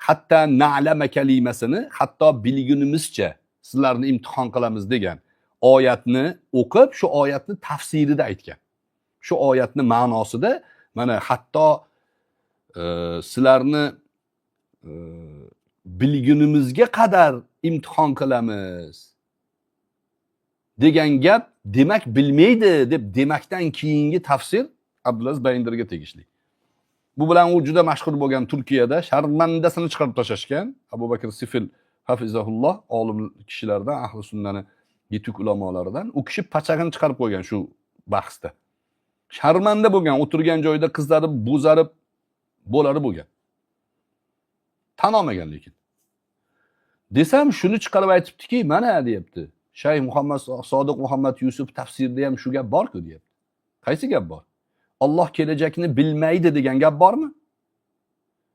hatta na'lama kalimasini hatto bilgunimizcha sizlarni imtihon qilamiz degan oyatni o'qib, shu oyatni tafsirida aytgan. Shu oyatni ma'nosida mana hatto sizlarni bilgunimizga qadar imtihon qilamiz degan gap, demak bilmaydi deb demakdan keyingi tafsir Abdulaziz Bayindirga tegishli. Bu bilan u juda mashhur bo'lgan Turkiyada sharmandasini chiqarib tashlashgan Abu Bakr Sifil hafizahulloh olim kishilardan, ahli sunnani yetuk ulamolaridan, u kishi pachag'ini chiqarib qo'ygan shu bahsda. Sharmanda bo'lgan, o'tirgan joyida qizarib, bo'zarib bo'lari bo'lgan. Tan olmagan lekin. Desam shuni chiqarib aytibdiki, mana deyapti. Shayx Muhammad Sodiq Muhammad Yusuf tafsirida ham shu gap bor-ku deyapti. Qaysi gap bor? Alloh kelajakni bilmaydi degan gap bormi?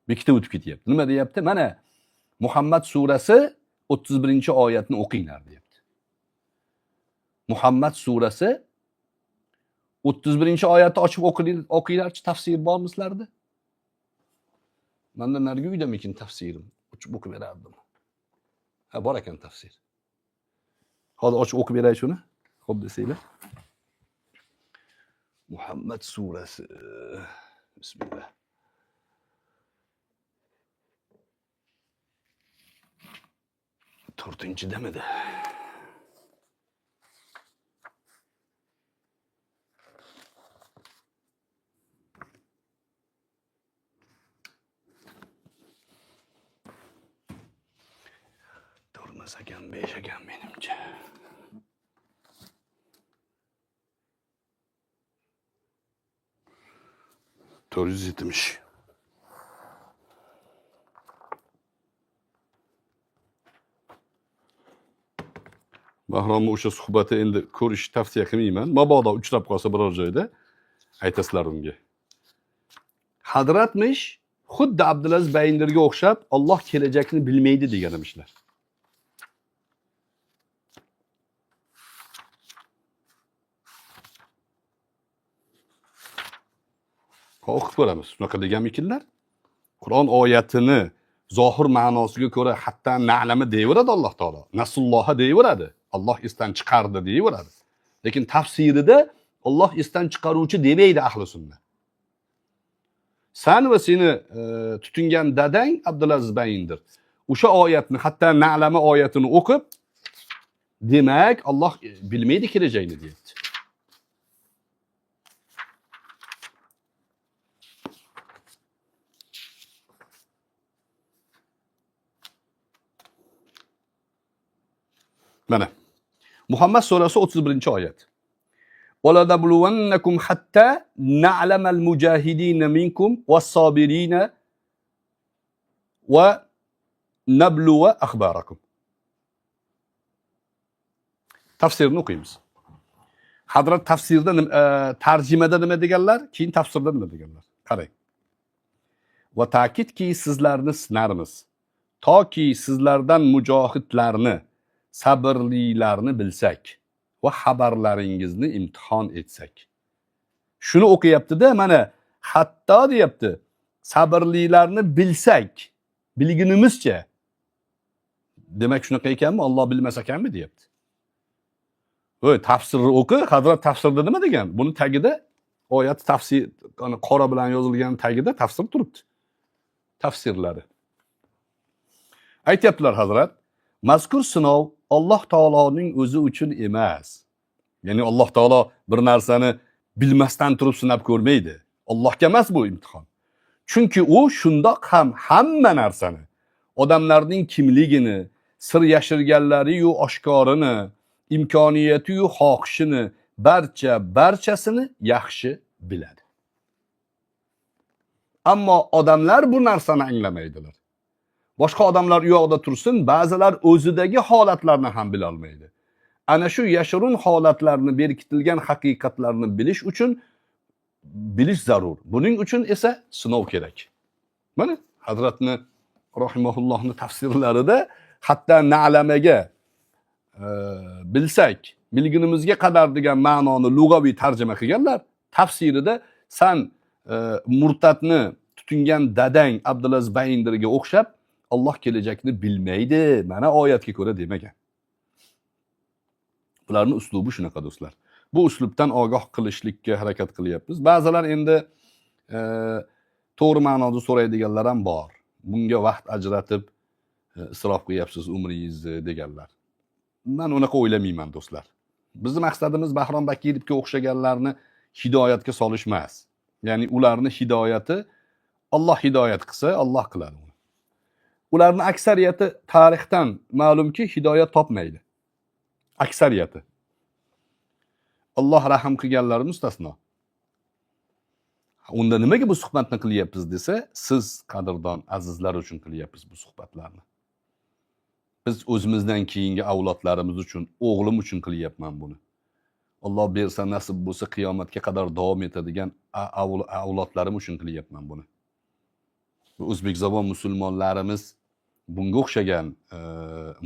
Bekitib o'tib ketyapti. Nima deyapti? Mana Muhammad surasi 31-oyatni o'qinglar deyapti. Muhammad surasi 31-oyatni ochib o'qinglarchi, tafsir bormi sizlarda? Menda narigi uydamikin tafsirim? Ochib o'qib berardim. Ha, bor ekan tafsir. Hozir ochib o'qib beray shuni. Xo'p desanglar. Muhammad surasi. Bismillah. To'rtinchidamidi? To'rtmas ekan, 5 ekan menimcha. 470. Bahromni o'sha suhbati endi ko'rish tavsiya qilmayman. Mabodo uchrab qolsa biror joyda aytasizlar unga. Hazratmish xuddi Abdulaziz Bayindirga o'xshab Alloh kelajakni bilmaydi degan emishlar. O'qib ko'ramiz. Shunaqa deganmikinlar? Qur'on oyatini zohir ma'nosiga ko'ra hatta na'lama deyaveradi Alloh taolo. Nasulloha deyaveradi. Alloh esdan chiqardi deyaveradi. Lekin tafsirida Alloh esdan chiqaruvchi demaydi ahli sunna. San va seni tutingan dadang Abdulaziz Bayindir. O'sha oyatni hatta na'lama oyatini o'qib, demak Alloh bilmaydi kelajakni deyapti. Mana Muhammad surasi 31-oyat. وَلَنَبْلُوَنَّكُمْ حَتَّى نَعْلَمَ الْمُجَاهِدِينَ مِنْكُمْ وَالصَّابِرِينَ وَنَبْلُوَ أَخْبَارَكُمْ. Tafsirini o'qiymiz. Hazrat tafsirda tarjimada nima deganlar, keyin tafsirda nima deganlar. Qarang. Va ta'kidki sizlarni sinarmiz, toki sizlardan mujohidlarni, sabrlilarni bilsak va xabarlaringizni imtihon etsak. Shuni o'qiyapti-da, mana hatto deyapti, sabrlilarni bilsak, bilginimizcha. Demak shunaqa ekanmi, Alloh bilmas ekanmi deyapti. Voy, tafsirni o'qi, Hazrat tafsirda nima degan? Buni tagida oyat tafsir, qora bilan yozilgan tagida tafsir turibdi. Tafsirlari. Aytyaptilar Hazrat, mazkur sinov Alloh taoloning o'zi uchun emas. Ya'ni Alloh taolo bir narsani bilmasdan turib sinab ko'rmaydi. Allohga emas bu imtihon. Chunki u shundoq ham hamma narsani, odamlarning kimligini, sir yashirganlari-yu oshkorini, imkoniyati-yu xohishini, barchasini yaxshi biladi. Ammo odamlar bu narsani anglamaydilar. Boshqa odamlar u yoqda tursin, ba'zilar o'zidagi holatlarni ham bila olmaydi. Ana shu yashirin holatlarni, berkitilgan haqiqatlarni bilish uchun bilish zarur. Buning uchun esa sinov kerak. Mana Hazratni rahimahullohni tafsirlarida hatta na'lamaga bilsak, bilginimizga qadar degan ma'noni lug'aviy tarjima qilganlar. Tafsirida san murtadni tutingan dadang Abdulaziz Bayindirga o'xshab Alloh kelajakni bilmaydi, mana oyatga ko'ra demagan. Bularning uslubi shunaqa do'stlar. Bu uslubdan ogoh qilishlikka harakat qilyapmiz. Ba'zilar endi to'g'ri ma'noda so'raydiganlar ham bor. Bunga vaqt ajratib isrof qilyapsiz umringizni deganlar. Men unaqa o'ylamayman do'stlar. Bizning maqsadimiz Bahrom Bakirovga o'xshaganlarni hidoyatga solish emas. Ya'ni ularni hidoyati Alloh hidoyat qilsa, Alloh qiladi uni. Ularning aksariyati tarixdan ma'lumki hidoyat topmaydi. Aksariyati. Alloh rahm qilganlari mustasno. Unda nimaga bu suhbatni qilyapmiz desa, siz qadrdon azizlar uchun qilyapmiz bu suhbatlarni. Biz o'zimizdan keyingi avlodlarimiz uchun, o'g'lim uchun qilyapman buni. Alloh bersa, nasib bo'lsa qiyomatga qadar davom etadigan avlodlarim uchun qilyapman buni. Bu o'zbek zabon musulmonlarimiz bunga o'xshagan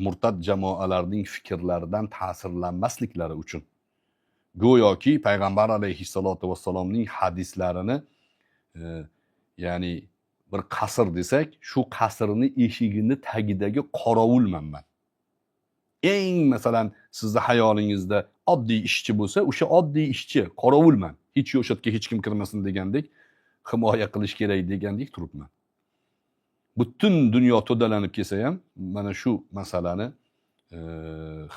murtad jamoalarning fikrlaridan ta'sirlanmasliklari uchun go'yoki payg'ambar alayhissalotu vassalomning hadislarini ya'ni bir qasr desak, shu qasrni eshigini tagidagi qorovulman man. Eng masalan sizni hayolingizda oddiy ishchi bo'lsa, o'sha oddiy ishchi qorovulman. Hech o'sha yerga hech kim kirmasin degandek, himoya qilish kerak degandek turibman. Butun dunyo to'dalanib kelsa ham mana shu masalani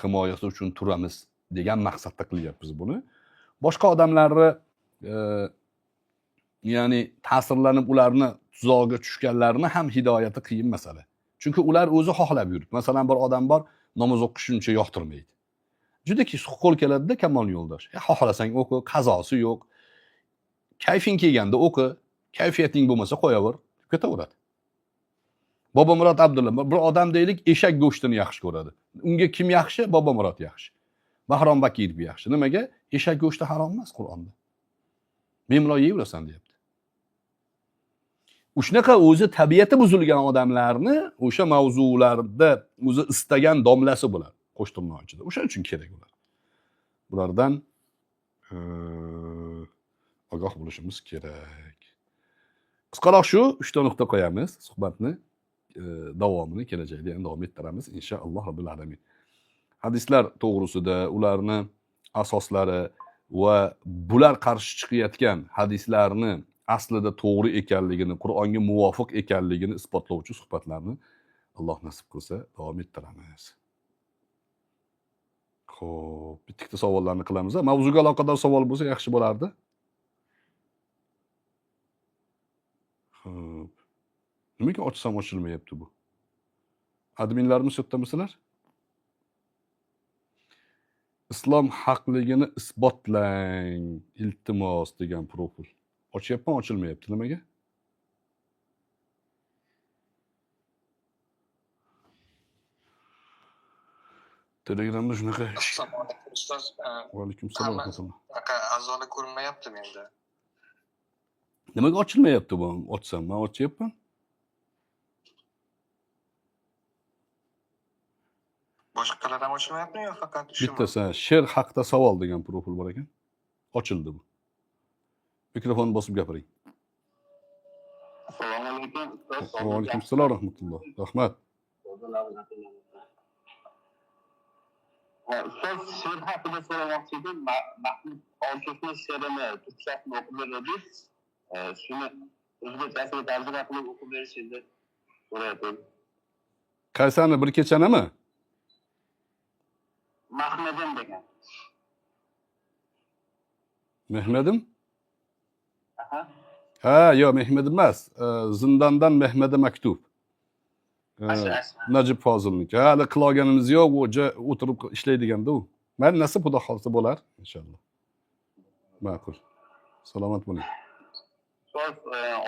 himoyasi uchun turamiz degan maqsadda qilyapmiz buni. Boshqa odamlarni ya'ni ta'sirlanib ularni tuzog'iga tushganlarni ham hidoyati qiyin masala. Chunki ular o'zi xohlab yuribdi. Masalan, bir odam bor, namoz o'qish uncha yoqtirmaydi. Juda qo'l keladida Kamol yo'ldosh. Xohlasang o'qi, qazosi yo'q. Kayfing kelganda o'qi, kayfiyating bo'lmasa qo'yaver, deb ketaveradi. Bobomurod Abdulla bir odam deylik, eshak go'shtini yaxshi ko'radi. Unga kim yaxshi? Bobomurod yaxshi. Bahrom Bakirov yaxshi. Nimaga? Eshak go'shti harom emas Qur'onda. Bemalol yeyverasan deyapti. Shunaqa o'zi tabiati buzilgan odamlarni o'sha mavzularda o'zi istagan domlasi bo'ladi qo'shtirnoq ichida. O'shaning uchun kerak ular. Bulardan ogoh bo'lishimiz kerak. Qisqaroq shu 3 ta nuqta qo'yamiz. Suhbatni davomini kelajakda ham davom ettiramiz inshaalloh robbil alamin. Hadislar to'g'risida ularni asoslari va bular qarshi chiqayotgan hadislarni aslida to'g'ri ekanligini, Qur'onga muvofiq ekanligini isbotlovchi suhbatlarni Alloh nasib qilsa davom ettiramiz. Xo'p, bitta savollarni qilamiz. Mavzuga aloqador savol bo'lsa yaxshi bo'lardi. Xo'p. Nimaga ochsam ochilmayapti bu? Adminlarimiz yo'qdamisizlar? Islom haqligini isbotlang, iltimos degan profil. Ochyapman, ochilmayapti. Nimaga? Telegramda shunaqa. Assalomu alaykum ustoz. Va alaykum assalom rahmatulloh. A'zolar ko'rinmayapti menda. Nimaga ochilmayapti bu? Ochsam, men ochyapman. Boshqalar ham ochilmayaptimi yo faqat shu? Bittasi she'r haqida savol degan profil bor ekan. Ochildi bu. Mikrofonni bosib gapiring. Assalomu alaykum ustoz. Va alaykum assalom rahmatulloh. Rahmat. Ustoz, she'r haqida so'ramoqchi edim. Mahmud Okifning she'rini turkchasini o'qib berdik. Shuni o'zbekchasiga tarjima qilib o'qib berishingizni so'rayapman. Qaysani, bir kechanimi? Mahmedim degan. Mehmedim? Aha. Ha, yo'q, Mehmedim emas. Zindondan Mehmeda maktub. Najib Fozilniki. Hali qilolganimiz yo'q, u o'tirib ishlaydiganda u. Mayli, nasib Xudo xohlasa bo'lar inshaalloh. Ma'qul. Salomat bo'ling. Ustoz,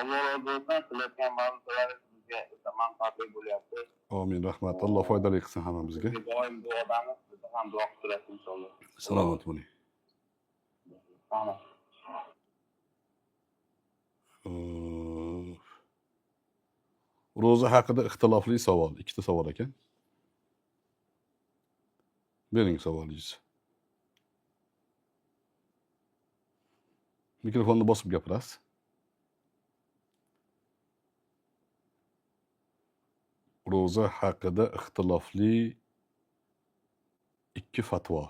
Alloh rozi bo'lsin, qilayotgan ma'ruzalaringiz bizga o'ta manfaatli bo'lyapti. Amin, rahmat. Alloh foydali qilsin hammamizga. Doim duodamiz, biz ham duo qilib turasiz inshaalloh. Salomat bo'ling. Rahmat. Ro'za haqida ixtilofli savol. Ikkita savol ekan. Bering savolingizni. Mikrofonni bosib gapirasiz. Ro'za haqida ixtilofli ikki fatvo.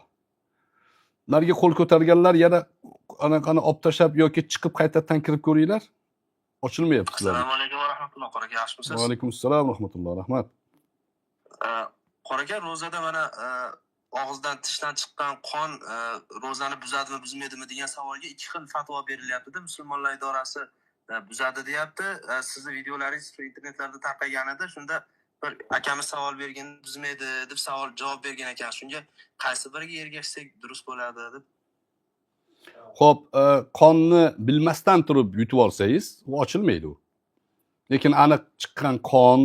Ularga qo'l ko'targanlar yana anaqani olib tashlab yoki chiqib qaytadan kirib ko'ringlar. Ochilmayapti sizlarga. Assalomu alaykum va rahmatulloh. Qora aka, yaxshimisiz? Va alaykum assalom rahmatulloh. Rahmat. Qora aka, ro'zada mana og'izdan, tishdan chiqqan qon ro'zani buzadimi, buzmaydimi degan savolga ikki xil fatvo berilyapti-da. Musulmonlar idorasi buzadi deyapti. Sizni videolaringiz internetlarda tarqagan edi. Shunda bir akamiz savol bergan, buzmaydi deb savol javob bergan ekan. Shunga qaysi biriga ergashsak durust bo'ladi deb. Xo'p, qonni bilmasdan turib yutib olsangiz, u ochilmaydi u. Lekin aniq chiqqan qon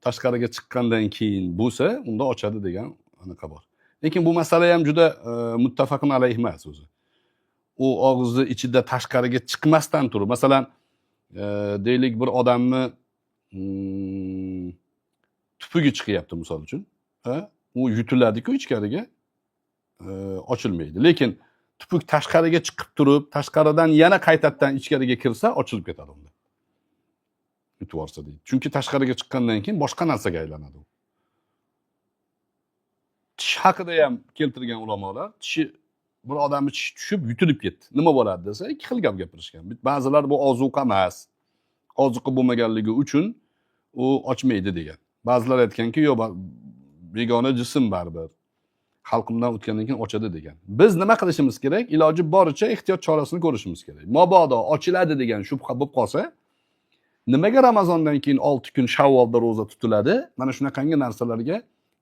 tashqariga chiqqandan keyin bo'lsa, unda ochadi degan anaqa bor. Lekin bu masala ham juda muttafaqun alayh emas o'zi. U og'izni ichida tashqariga chiqmasdan turib, masalan, deylik bir odamni tupugi chiqyapti misol uchun, u yutiladi-ku ichkariga, ochilmaydi. Lekin tupuk tashqariga chiqib turib, tashqaridan yana qaytadan ichkariga kirsa, ochilib ketadi unda. Yutib yuborsa deydi. Chunki tashqariga chiqqandan keyin boshqa narsaga aylanadi u. Tish haqida ham keltirgan ulamolar, tishi bir odamning tishi tushib yutilib ketdi. Nima bo'ladi desa, ikki xil gap gapirishgan. Ba'zilar bu ozuqa emas, ozuqa bo'lmaganligi uchun u ochmaydi degan. Ba'zilar aytganki, yo'q, begona jism baribir. Halqumdan o'tgandan keyin ochadi degan. Biz nima qilishimiz kerak? Iloji boricha ehtiyot chorasini ko'rishimiz kerak. Mabodo ochiladi degan shubha bo'lib qolsa, nimaga Ramazondan keyin 6 kun Shavvolda ro'za tutiladi? Mana shunaqangi narsalarga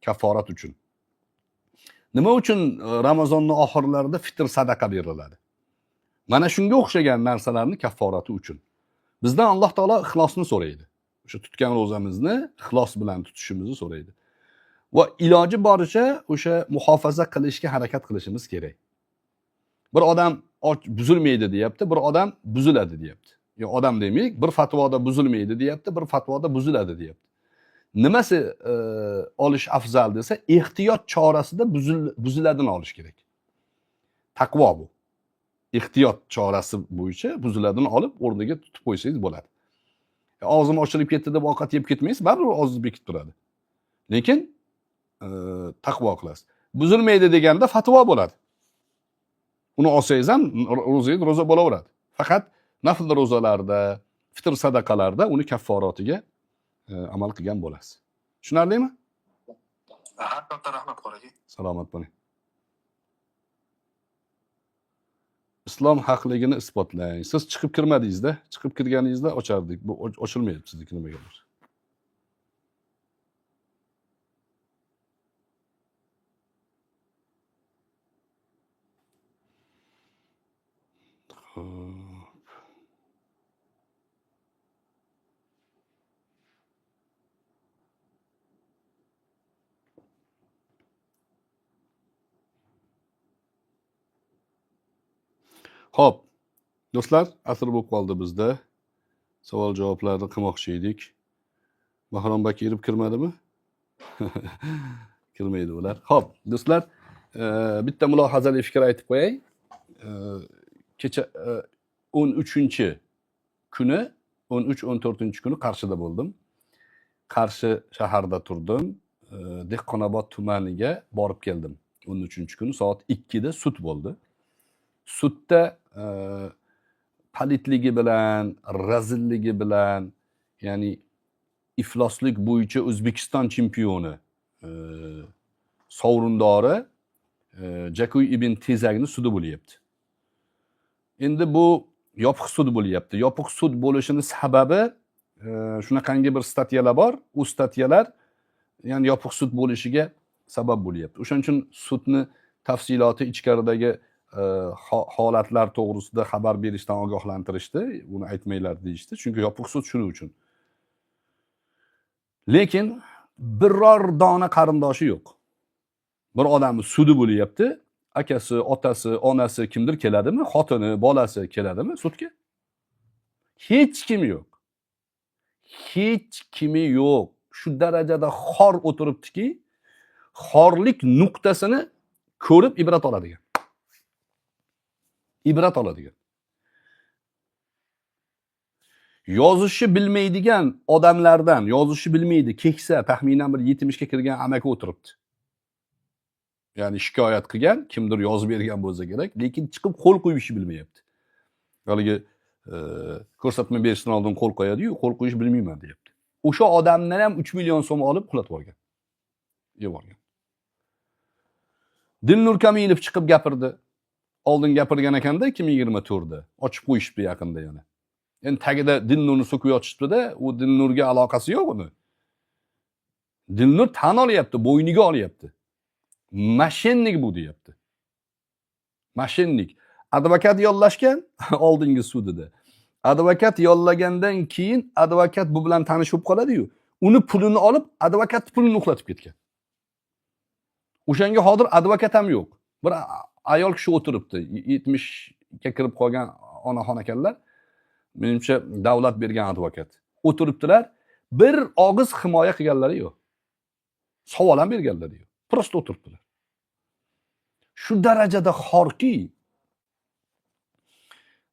kaforat uchun. Nima uchun Ramazonning oxirlarida fitr sadaqa beriladi? Mana shunga o'xshagan narsalarni kaforati uchun. Bizdan Alloh taolo ixlosni so'raydi. O'sha tutgan ro'zamizni ixlos bilan tutishimizni so'raydi. Va iloji boricha o'sha muhofaza qilishga harakat qilishimiz kerak. Bir odam buzilmaydi deyapti, bir odam buziladi deyapti. Yo odam demaylik, bir fatvoda buzilmaydi deyapti, bir fatvoda buziladi deyapti. Nimasi olish afzal desa, ehtiyot chorasida buziladini olish kerak. Taqvo bu. Ehtiyot chorasi bo'yicha buziladini olib o'rniga tutib qo'ysangiz bo'ladi. Og'zim ochilib ketdi deb ovqat yeb ketmaysiz, baribir og'zingiz bekib turadi. Lekin taqvo qilasiz. Buzilmaydi deganda fatvo bo'ladi. Uni olsangiz ham ro'zangiz ro'za bo'laveradi. Faqat nafl ro'zalarda, fitr sadaqalarda uni kafforatiga amal qilgan bo'lasiz. Tushunarlimi? Aha, katta rahmat qori aka. Salomat bo'ling. Islom haqligini isbotlang. Siz chiqib kirmadingizda, chiqib kirganingizda ochardik. Bu ochilmayapti sizniki nimagadir. Xo'p, do'stlar, asr bo'lib qoldi bizda. Savol javoblarni qilmoqchi edik. Bahrom Bakirov kirmadimi? Kirmaydi ular. Xo'p, do'stlar, bitta mulohazali fikr aytib qo'yay. Kecha 13 kuni, 13-14 kuni Qarshida bo'ldim. Qarshi shaharda turdim. Dehqonobod tumaniga borib keldim. 13 kuni soat 2 da sud bo'ldi. Sudda palitligi bilan, razilligi bilan, ya'ni ifloslik bo'yicha O'zbekiston chempioni, sovrindori Jakuy ibn Tezakni sudi bo'lyapti. Endi bu yopiq sud bo'lyapti. Yopiq sud bo'lishini sababi shunaqangi bir statyalar bor. U statyalar ya'ni yopiq sud bo'lishiga sabab bo'lyapti. O'shaning uchun sudni tafsiloti ichkaridagi holatlar to'g'risida xabar berishdan ogohlantirishdi. Buni aytmanglar deyishdi. Chunki yopiq sud shuning uchun. Lekin biror dona qarindoshi yo'q. Bir odamning sudi bo'lyapti. Akasi, otasi, onasi kimdir keladimi? Xotini, bolasi keladimi sudga? Hech kim yo'q. Hech kimi yo'q. Shu darajada xor o'tiribdiki, xorlik nuqtasini ko'rib ibrat oladigan. Ibrat oladigan. Yozishni bilmaydigan odamlardan, yozishni bilmaydi, keksa, taxminan bir 70 ga kirgan amaki o'tiribdi. Ya'ni shikoyat qilgan, kimdir yozib bergan bo'lsa kerak, lekin chiqib qo'l qo'yishni bilmayapti. Haligi ko'rsatma berishdan oldin qo'l qo'yadi-yu, qo'l qo'yish bilmayman deyapti. O'sha odamdan ham 3 million so'm olib uxlatib yuborgan. Yeb yuborgan. Dilnur Kamilov chiqib gapirdi. Oldin gapirgan ekanda 2024da ochib qo'yishibdi yaqinda yana. Endi tagida Dilnurni so'kib yotishibdi-da, u Dilnurga aloqasi yo'q uni. Dilnur tan olyapti, bo'yniga olyapti. Mashennik bu deyapti. Mashennik. Advokat yollashgan oldingi sudida. Advokat yollagandan keyin advokat bu bilan tanishib qoladi-yu, uni pulini olib, advokat pulini uxlatib ketgan. O'shanga hozir advokat ham yo'q. Bir ayol kishi o'tiribdi, 70 ga kirib qolgan onaxon ekanlar. Menimcha davlat bergan advokat. O'tiribdilar, bir og'iz himoya qilganlari yo'q. Savol ham berganlari yo'q. Prosta o'tiribdilar. Shu darajada xorki.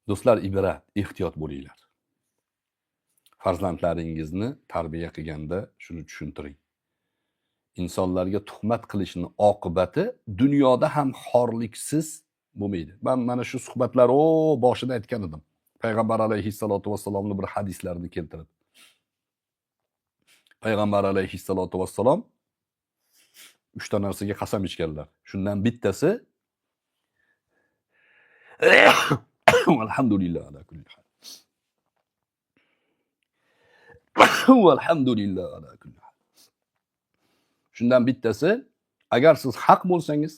Do'stlar, ibrat, ehtiyot bo'linglar. Farzandlaringizni tarbiya qilganda shuni tushuntiring. Insonlarga tuhmat qilishning oqibati dunyoda ham xorliksiz bo'lmaydi. Men mana shu suhbatlar boshida aytgan edim. Payg'ambar alayhissalotu vassalomning bir hadislarini keltirib. Payg'ambar alayhissalotu vassalom 3 ta narsaga qasam ichganlar. Shundan bittasi alhamdulillah ala kulli hal. Alhamdulillah ala kulli hal. Shundan bittasi, agar siz haq bo'lsangiz,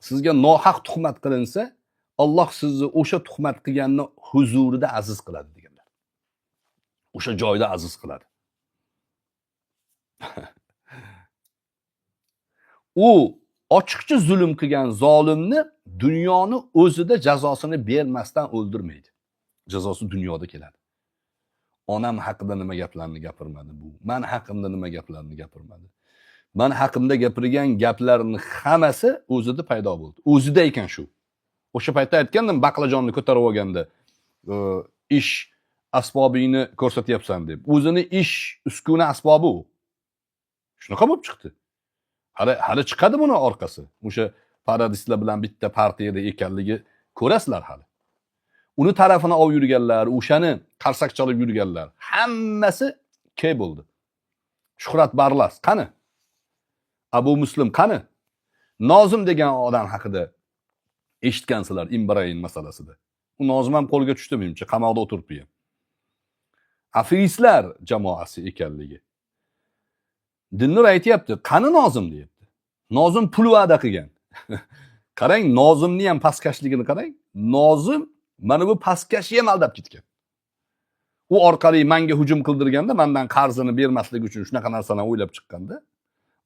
sizga nohaq tuhmat qilinsa, Alloh sizni o'sha tuhmat qilganni huzurida aziz qiladi deganlar. O'sha joyda aziz qiladi. U ochiqcha zulm qilgan zolimni dunyoni o'zida jazosini bermasdan o'ldirmaydi. Jazosi dunyoda keladi. Onam haqida nima gaplarni gapirmadi bu? Men haqimda nima gaplarni gapirmadi? Men haqimda gapirgan gaplarning hammasi o'zida paydo bo'ldi. O'zida ekan shu. O'sha paytda aytgandim, baqlajonni ko'tarib olganda, ish asbobingni ko'rsatyapsan deb. O'zini ish uskuna asbobi u. Shunaqa bo'lib chiqdi. Hali chiqadi buni orqasi. O'sha paradistlar bilan bitta partiyada ekanligi ko'rasizlar hali. Uni tarafini olib yurganlar, o'shani qarsak chalib yurganlar hammasi key bo'ldi. Shuhrat Barlas qani? Abu Muslim qani? Nozim degan odam haqida eshitgansizlar Imbrain masalasida. U Nozim ham qo'lga tushdi menimcha, qamoqda o'tiribdi ham. Aferistlar jamoasi ekanligi. Dilnur aytyapti, qani Nozim deyapti. Nozim pul va'da qilgan. Qarang, Nozimni ham pastkashligini qarang. Nozim mana bu pastkashni ham aldab ketgan. U orqali menga hujum qildirganda, mendan qarzini bermaslik uchun shunaqa narsani o'ylab chiqqanda,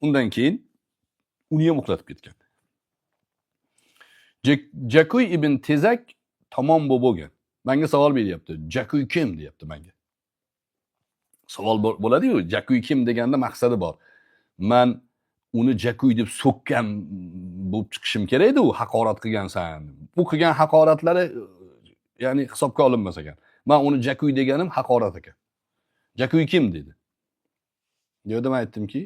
undan keyin uni ham uxlatib ketgan. Jakuy ibn Tezak tamom bo'lgan. Menga savol beryapti. Jakuy kim deyapti menga. Savol bo'ladi-yu, Jakuy kim deganda maqsadi bor. Men uni Jakuy deb so'kkan bo'lib chiqishim kerak edi, u haqorat qilgansan. U qilgan haqoratlari ya'ni hisobga olinmas ekan. Men uni Jakuy deganim haqorat ekan. Jakuy kim dedi. Dedim, aytdimki,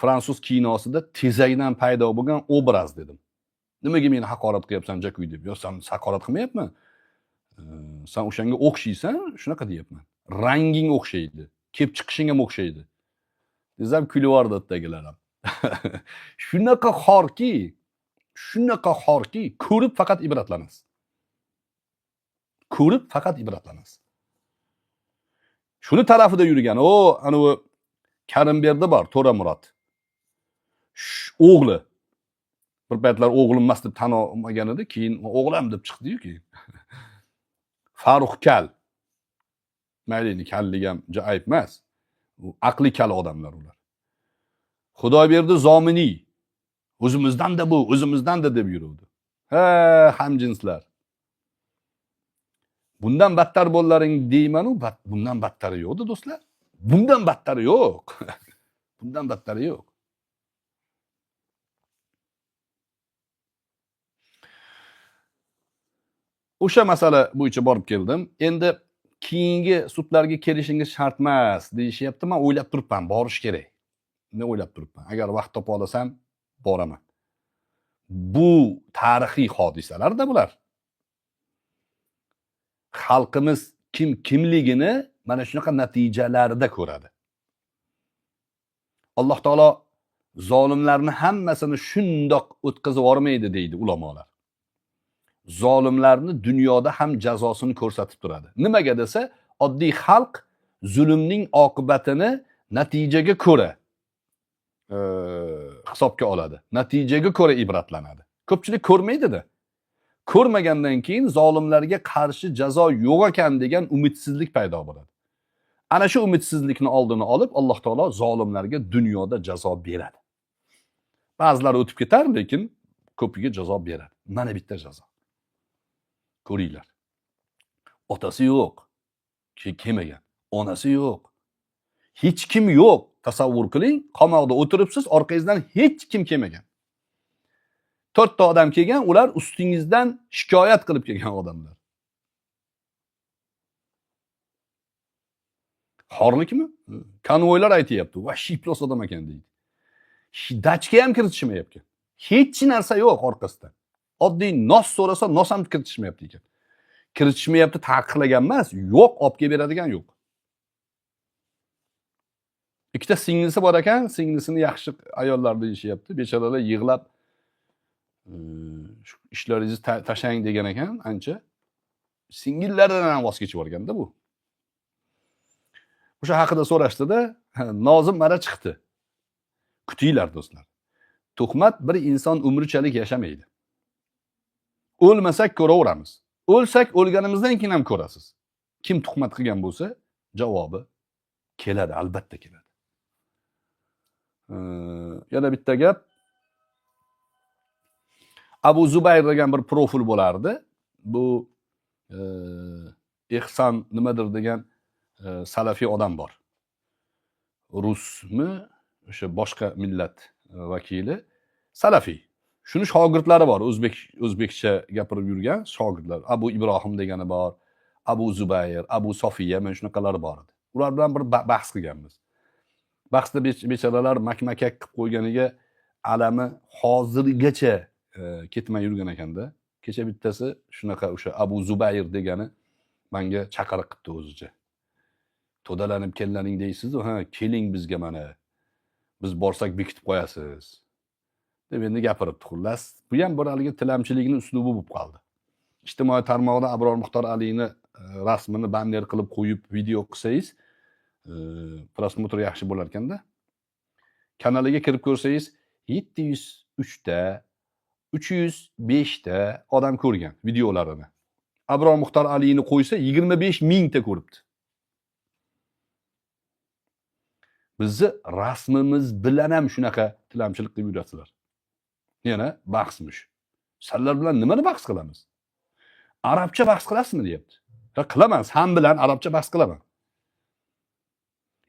fransuz kinosida tezakdan paydo bo'lgan obraz dedim. Nimaga meni haqorat qilyapsan Jakuy deb? Yo, sen haqorat qilmayapman. Sen o'shanga o'xshaysan, shunaqa deyapman. Ranging o'xshaydi, kelib chiqishing ham o'xshaydi. Desam kulib yubordi ertagilar ham. Shunaqa xorki, shunaqa xorki, ko'rib faqat ibratlanasiz. Ko'rib faqat ibratlanasiz. Shuni tarafida yurgan, o anavi Karimberdi bor, To'ramurod. O'g'li. Bir paytlar o'g'lim emas deb tan olmagan edi, keyin o'g'lim deb chiqdi-yu keyin. Farruh Kal. Mayli, endi kallik ham juda ayb emas. U aqli kal odamlar ular. Xudoyberdi Zominiy. O'zimizdan-da bu, o'zimizdan-da deb yuruvdi. Ha, hamjinslar. Bundan battar bo'llaring deyman-u, bundan battari yo'q-da do'stlar. Bundan battari yo'q. Bundan battari yo'q. O'sha masala bo'yicha borib keldim. Endi keyingi sudlarga kelishingiz shart emas deyishyapti. Men o'ylab turibman, borish kerak. Men o'ylab turibman. Agar vaqt topa olasam, boraman. Bu tarixiy hodisalar-da bular. Xalqimiz kim kimligini mana shunaqa natijalarida ko'radi. Alloh taolo zolimlarni hammasini shundoq o'tkazib yubormaydi deydi ulamolar. Zolimlarni dunyoda ham jazosini ko'rsatib turadi. Nimaga desa, oddiy xalq zulmning oqibatini natijaga ko'ra hisobga oladi. Natijaga ko'ra ibratlanadi. Ko'pchilik ko'rmaydi-da. Ko'rmagandan keyin zolimlarga qarshi jazo yo'q ekan degan umidsizlik paydo bo'ladi. Ana shu umidsizlikni oldini olib, Alloh taolo zolimlarga dunyoda jazo beradi. Ba'zilari o'tib ketar, lekin ko'piga jazo beradi. Mana bitta jazo. Ko'ringlar. Otasi yo'q, kelmagan. Onasi yo'q. Hech kim yo'q. Tasavvur qiling, qamoqda o'tiribsiz, orqangizdan hech kim kelmagan. 4 ta odam kelgan, ular ustingizdan shikoyat qilib kelgan odamlar. Xorlikmi? Konvoylar aytyapti, vahshiy iflos odam ekan deydi. Dachka ham kiritishmayapti. Hech narsa yo'q orqasida. Oddiy nos so'rasa, nos ham kiritishmayapti ekan. Kiritishmayapti taqiqlagan emas, yo'q, olib kelib beradigan yo'q. Ikkita singlisi bor ekan, singlisini yaxshi ayollar deyishyapti. Bechoralar yig'lab shu ishlaringizni tashlang degan ekan ancha. Singillaridan ham voz kechib yuborganda bu. O'sha haqida so'rashdida, Nozim mana chiqdi. Kutinglar do'stlar. Tuhmat bir inson umrichalik yashamaydi. O'lmasak ko'raveramiz. O'lsak o'lganimizdan keyin ham ko'rasiz. Kim tuhmat qilgan bo'lsa, javobi keladi, albatta keladi. Yana bitta gap. Abu Zubayr degan bir profil bo'lardi. Bu Ehson nimadir degan salafiy odam bor. Rusmi, o'sha boshqa millat vakili, salafiy. Shuni shogirdlari bor, o'zbekcha gapirib yurgan shogirdlar. Abu Ibrohim degani bor, Abu Zubayr, Abu Sofiya, mana shunaqalar bor edi. Ular bilan bir bahs qilganmiz. Bahsda bechoralar makmakak qilib qo'yganiga alami hozirgacha ketmay yurgan ekanda. Kecha bittasi shunaqa o'sha Abu Zubayr degani menga chaqiriq qildi o'zicha. To'dalanib kellaring deysiz-ku, ha, keling bizga mana. Biz borsak bekitib qo'yasiz. Deb endi gapiribdi xullas. Bu ham bir haligi tilamchilikning uslubi bo'lib qoldi. Ijtimoiy tarmoqda Abror Muxtor Aliyni rasmini banner qilib qo'yib video qilsangiz, prosmotr yaxshi bo'lar ekanda. Kanaliga kirib ko'rsangiz 703 ta, 305 ta odam ko'rgan videolarini. Abror Muxtor Aliyni qo'ysa 25 mingta ko'ribdi. Bizni rasmimiz bilan ham shunaqa tilamchilik qilib yurasizlar. Yana bahsmish. Sanlar bilan nimani bahs qilamiz? Arabcha bahs qilasizmi deyapti. Ha, qilaman, san bilan arabcha bahs qilaman.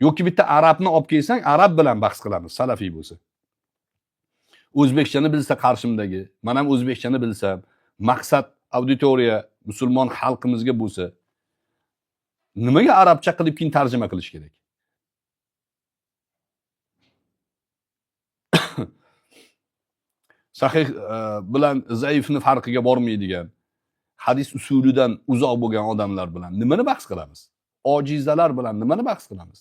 Yoki bitta arabni olib kelsang, arab bilan bahs qilamiz, salafiy bo'lsa. O'zbekchani bilsa qarshimdagi, men ham o'zbekchani bilsam, maqsad auditoriya musulmon xalqimizga bo'lsa, nimaga arabcha qilib keyin tarjima qilish kerak? Sahih bilan zaifni farqiga bormaydigan, hadis usulidan uzoq bo'lgan odamlar bilan nimani bahs qilamiz? Ojizalar bilan nimani bahs qilamiz?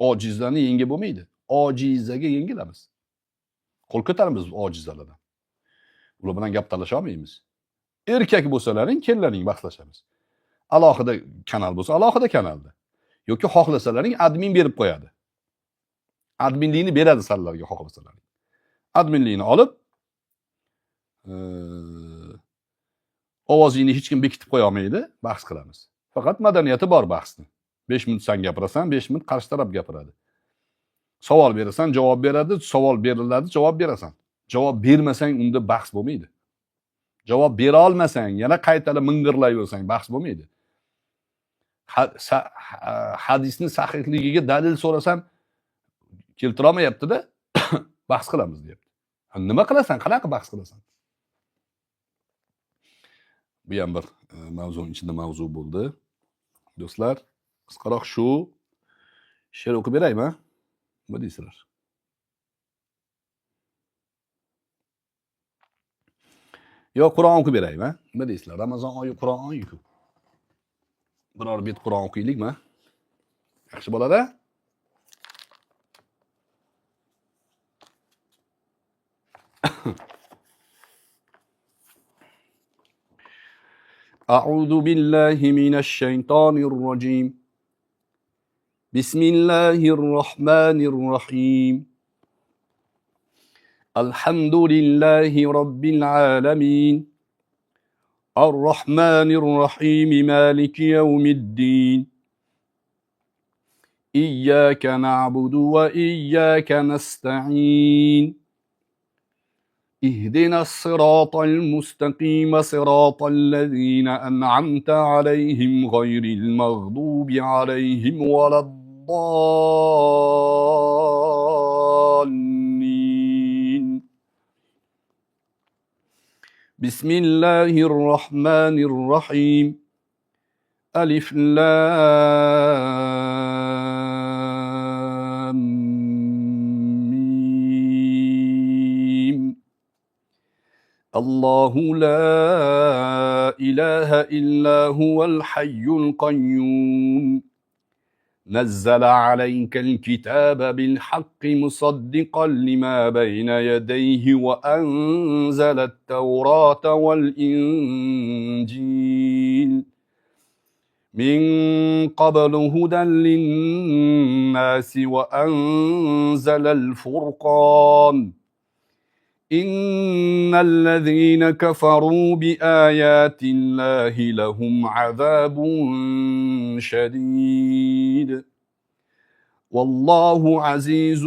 Ojizlarni yengib bo'lmaydi. Ojizaga yengilamiz. Qo'l ko'taramiz ojizalardan. Ular bilan gap talasha olmaymiz. Erkak bo'lsalaring, kellaring bahslashamiz. Alohida kanal bo'lsa, alohida kanalda. Yoki xohlasalaring admin berib qo'yadi. Adminlikni beradi sanlarga xohlasalaring. Adminlikni olib, ovozingni hech kim bekitib qo'ya olmaydi, bahs qilamiz. Faqat madaniyati bor bahsni. 5 minut sen gapirasan, 5 minut qarshi taraf gapiradi. Savol berasan, javob beradi, savol beriladi, javob berasan. Javob bermasang unda bahs bo'lmaydi. Javob bera olmasang, yana qaytalab ming'irlayversang bahs bo'lmaydi. Hadisni sahihligiga dalil so'rasam keltira olmayapti-da, bahs qilamiz deyapti. Nima qilasan? Qanaqa bahs qilasan? Bu ham bir mavzuning ichida mavzu bo'ldi. Do'stlar, qisqaroq shu she'r o'qib beraymi? Nima deysizlar? Yo, Qur'on o'qib beraymi? Nima deysizlar? Ramazon oyi Qur'on oyi-ku. Biror bet Qur'on o'qiylikmi? Yaxshi bo'ladi? أعوذ بالله من الشيطان الرجيم. بسم الله الرحمن الرحيم. الحمد لله رب العالمين. الرحمن الرحيم مالك يوم الدين. إياك نعبد وإياك نستعين. اهدنا الصراط المستقيم صراط الذين أنعمت عليهم غير المغضوب عليهم ولا الضالين. بسم الله الرحمن الرحيم. ألف لام ميم. الله لا إله إلا هو الحي القيوم. نزل عليك الكتاب بالحق مصدقا لما بين يديه وأنزل التوراة والإنجيل من قبل هدى للناس وأنزل الفرقان إن الذين كفروا بآيات الله لهم عذاب شديد والله عزيز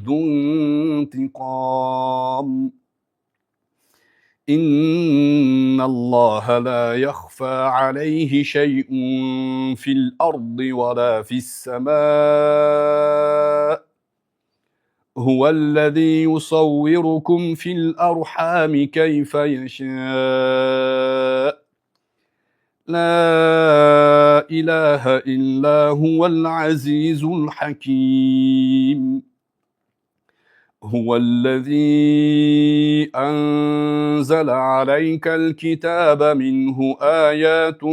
ذو انتقام إن الله لا يخفى عليه شيء في الأرض ولا في السماء هو الذي يصوركم في الأرحام كيف يشاء لا إله إلا هو العزيز الحكيم هو الذي أنزل عليك الكتاب منه آيات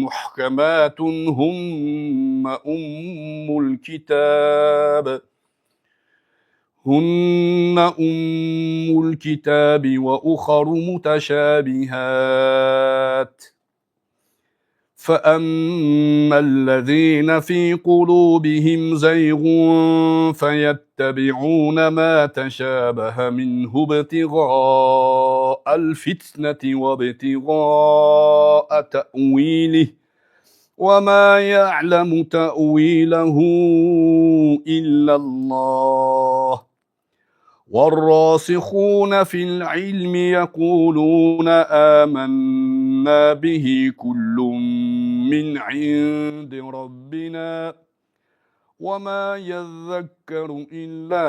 محكمات هن أم الكتاب هن أم الكتاب وأخر متشابهات فأما الذين في قلوبهم زيغ فيتبعون ما تشابه منه ابتغاء الفتنة وابتغاء تأويله وما يعلم تأويله إلا الله والراسخون في العلم يقولون آمنا به كل من عند ربنا وما يذكر إلا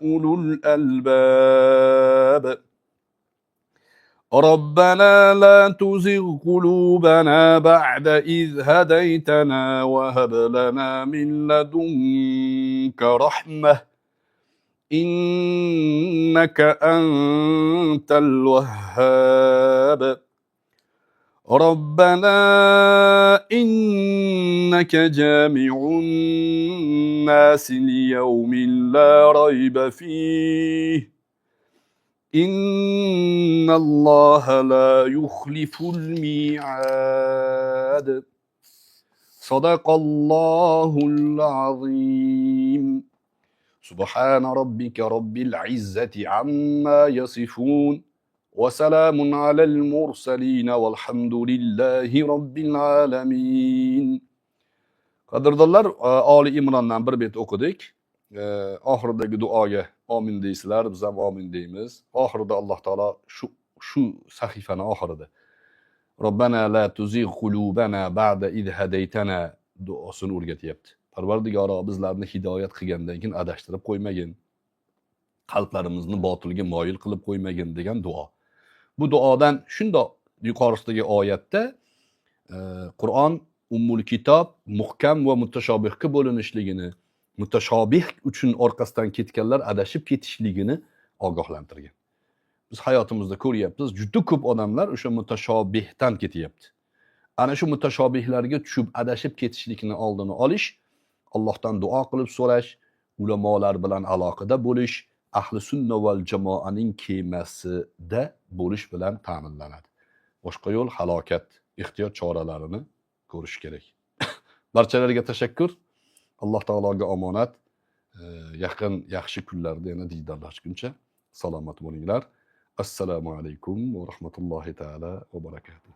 أولو الألباب ربنا لا تزغ قلوبنا بعد إذ هديتنا وهب لنا من لدنك رحمة إنك أنت الوهاب ربنا إنك جامع الناس ليوم لا ريب فيه إن الله لا يخلف الميعاد صدق الله العظيم. سبحان ربك رب العزة عما يصفون وسلام على المرسلين والحمد لله رب العالمين. Qadrdonlar, Oli Imrondan bir bet o'qidik. Oxiridagi duoga amin deysizlar, biz ham amin deymiz. Oxirida Alloh taolo shu sahifani oxirida Robbana la tuzigh qulubana ba'da iz hadaytana duosini o'rgatyapti. Parvardigoro, bizlarni hidoyat qilgandan keyin adashtirib qo'ymagin. Qalblarimizni botilga moyil qilib qo'ymagin degan duo. Bu duodan shundoq yuqorisidagi oyatda Qur'on ummul kitob muhkam va mutashobihga bo'linishligini, mutashobih uchun orqasidan ketganlar adashib ketishligini ogohlantirgan. Biz hayotimizda ko'ryapmiz, juda ko'p odamlar o'sha mutashobihdan ketyapti. Ana shu mutashobihlarga tushib adashib ketishlikni oldini olish, Allohdan duo qilib so'rash, ulamolar bilan aloqada bo'lish, ahli sunna val jamoaning kemasida bo'lish bilan ta'minlanadi. Boshqa yo'l halokat, ehtiyot choralarini ko'rish kerak. Barchalarga tashakkur. Alloh taologa omonat. Yaqin yaxshi kunlarda yana diydorlashguncha salomat bo'linglar. Assalomu alaykum va rahmatullohi taala va barakatuh.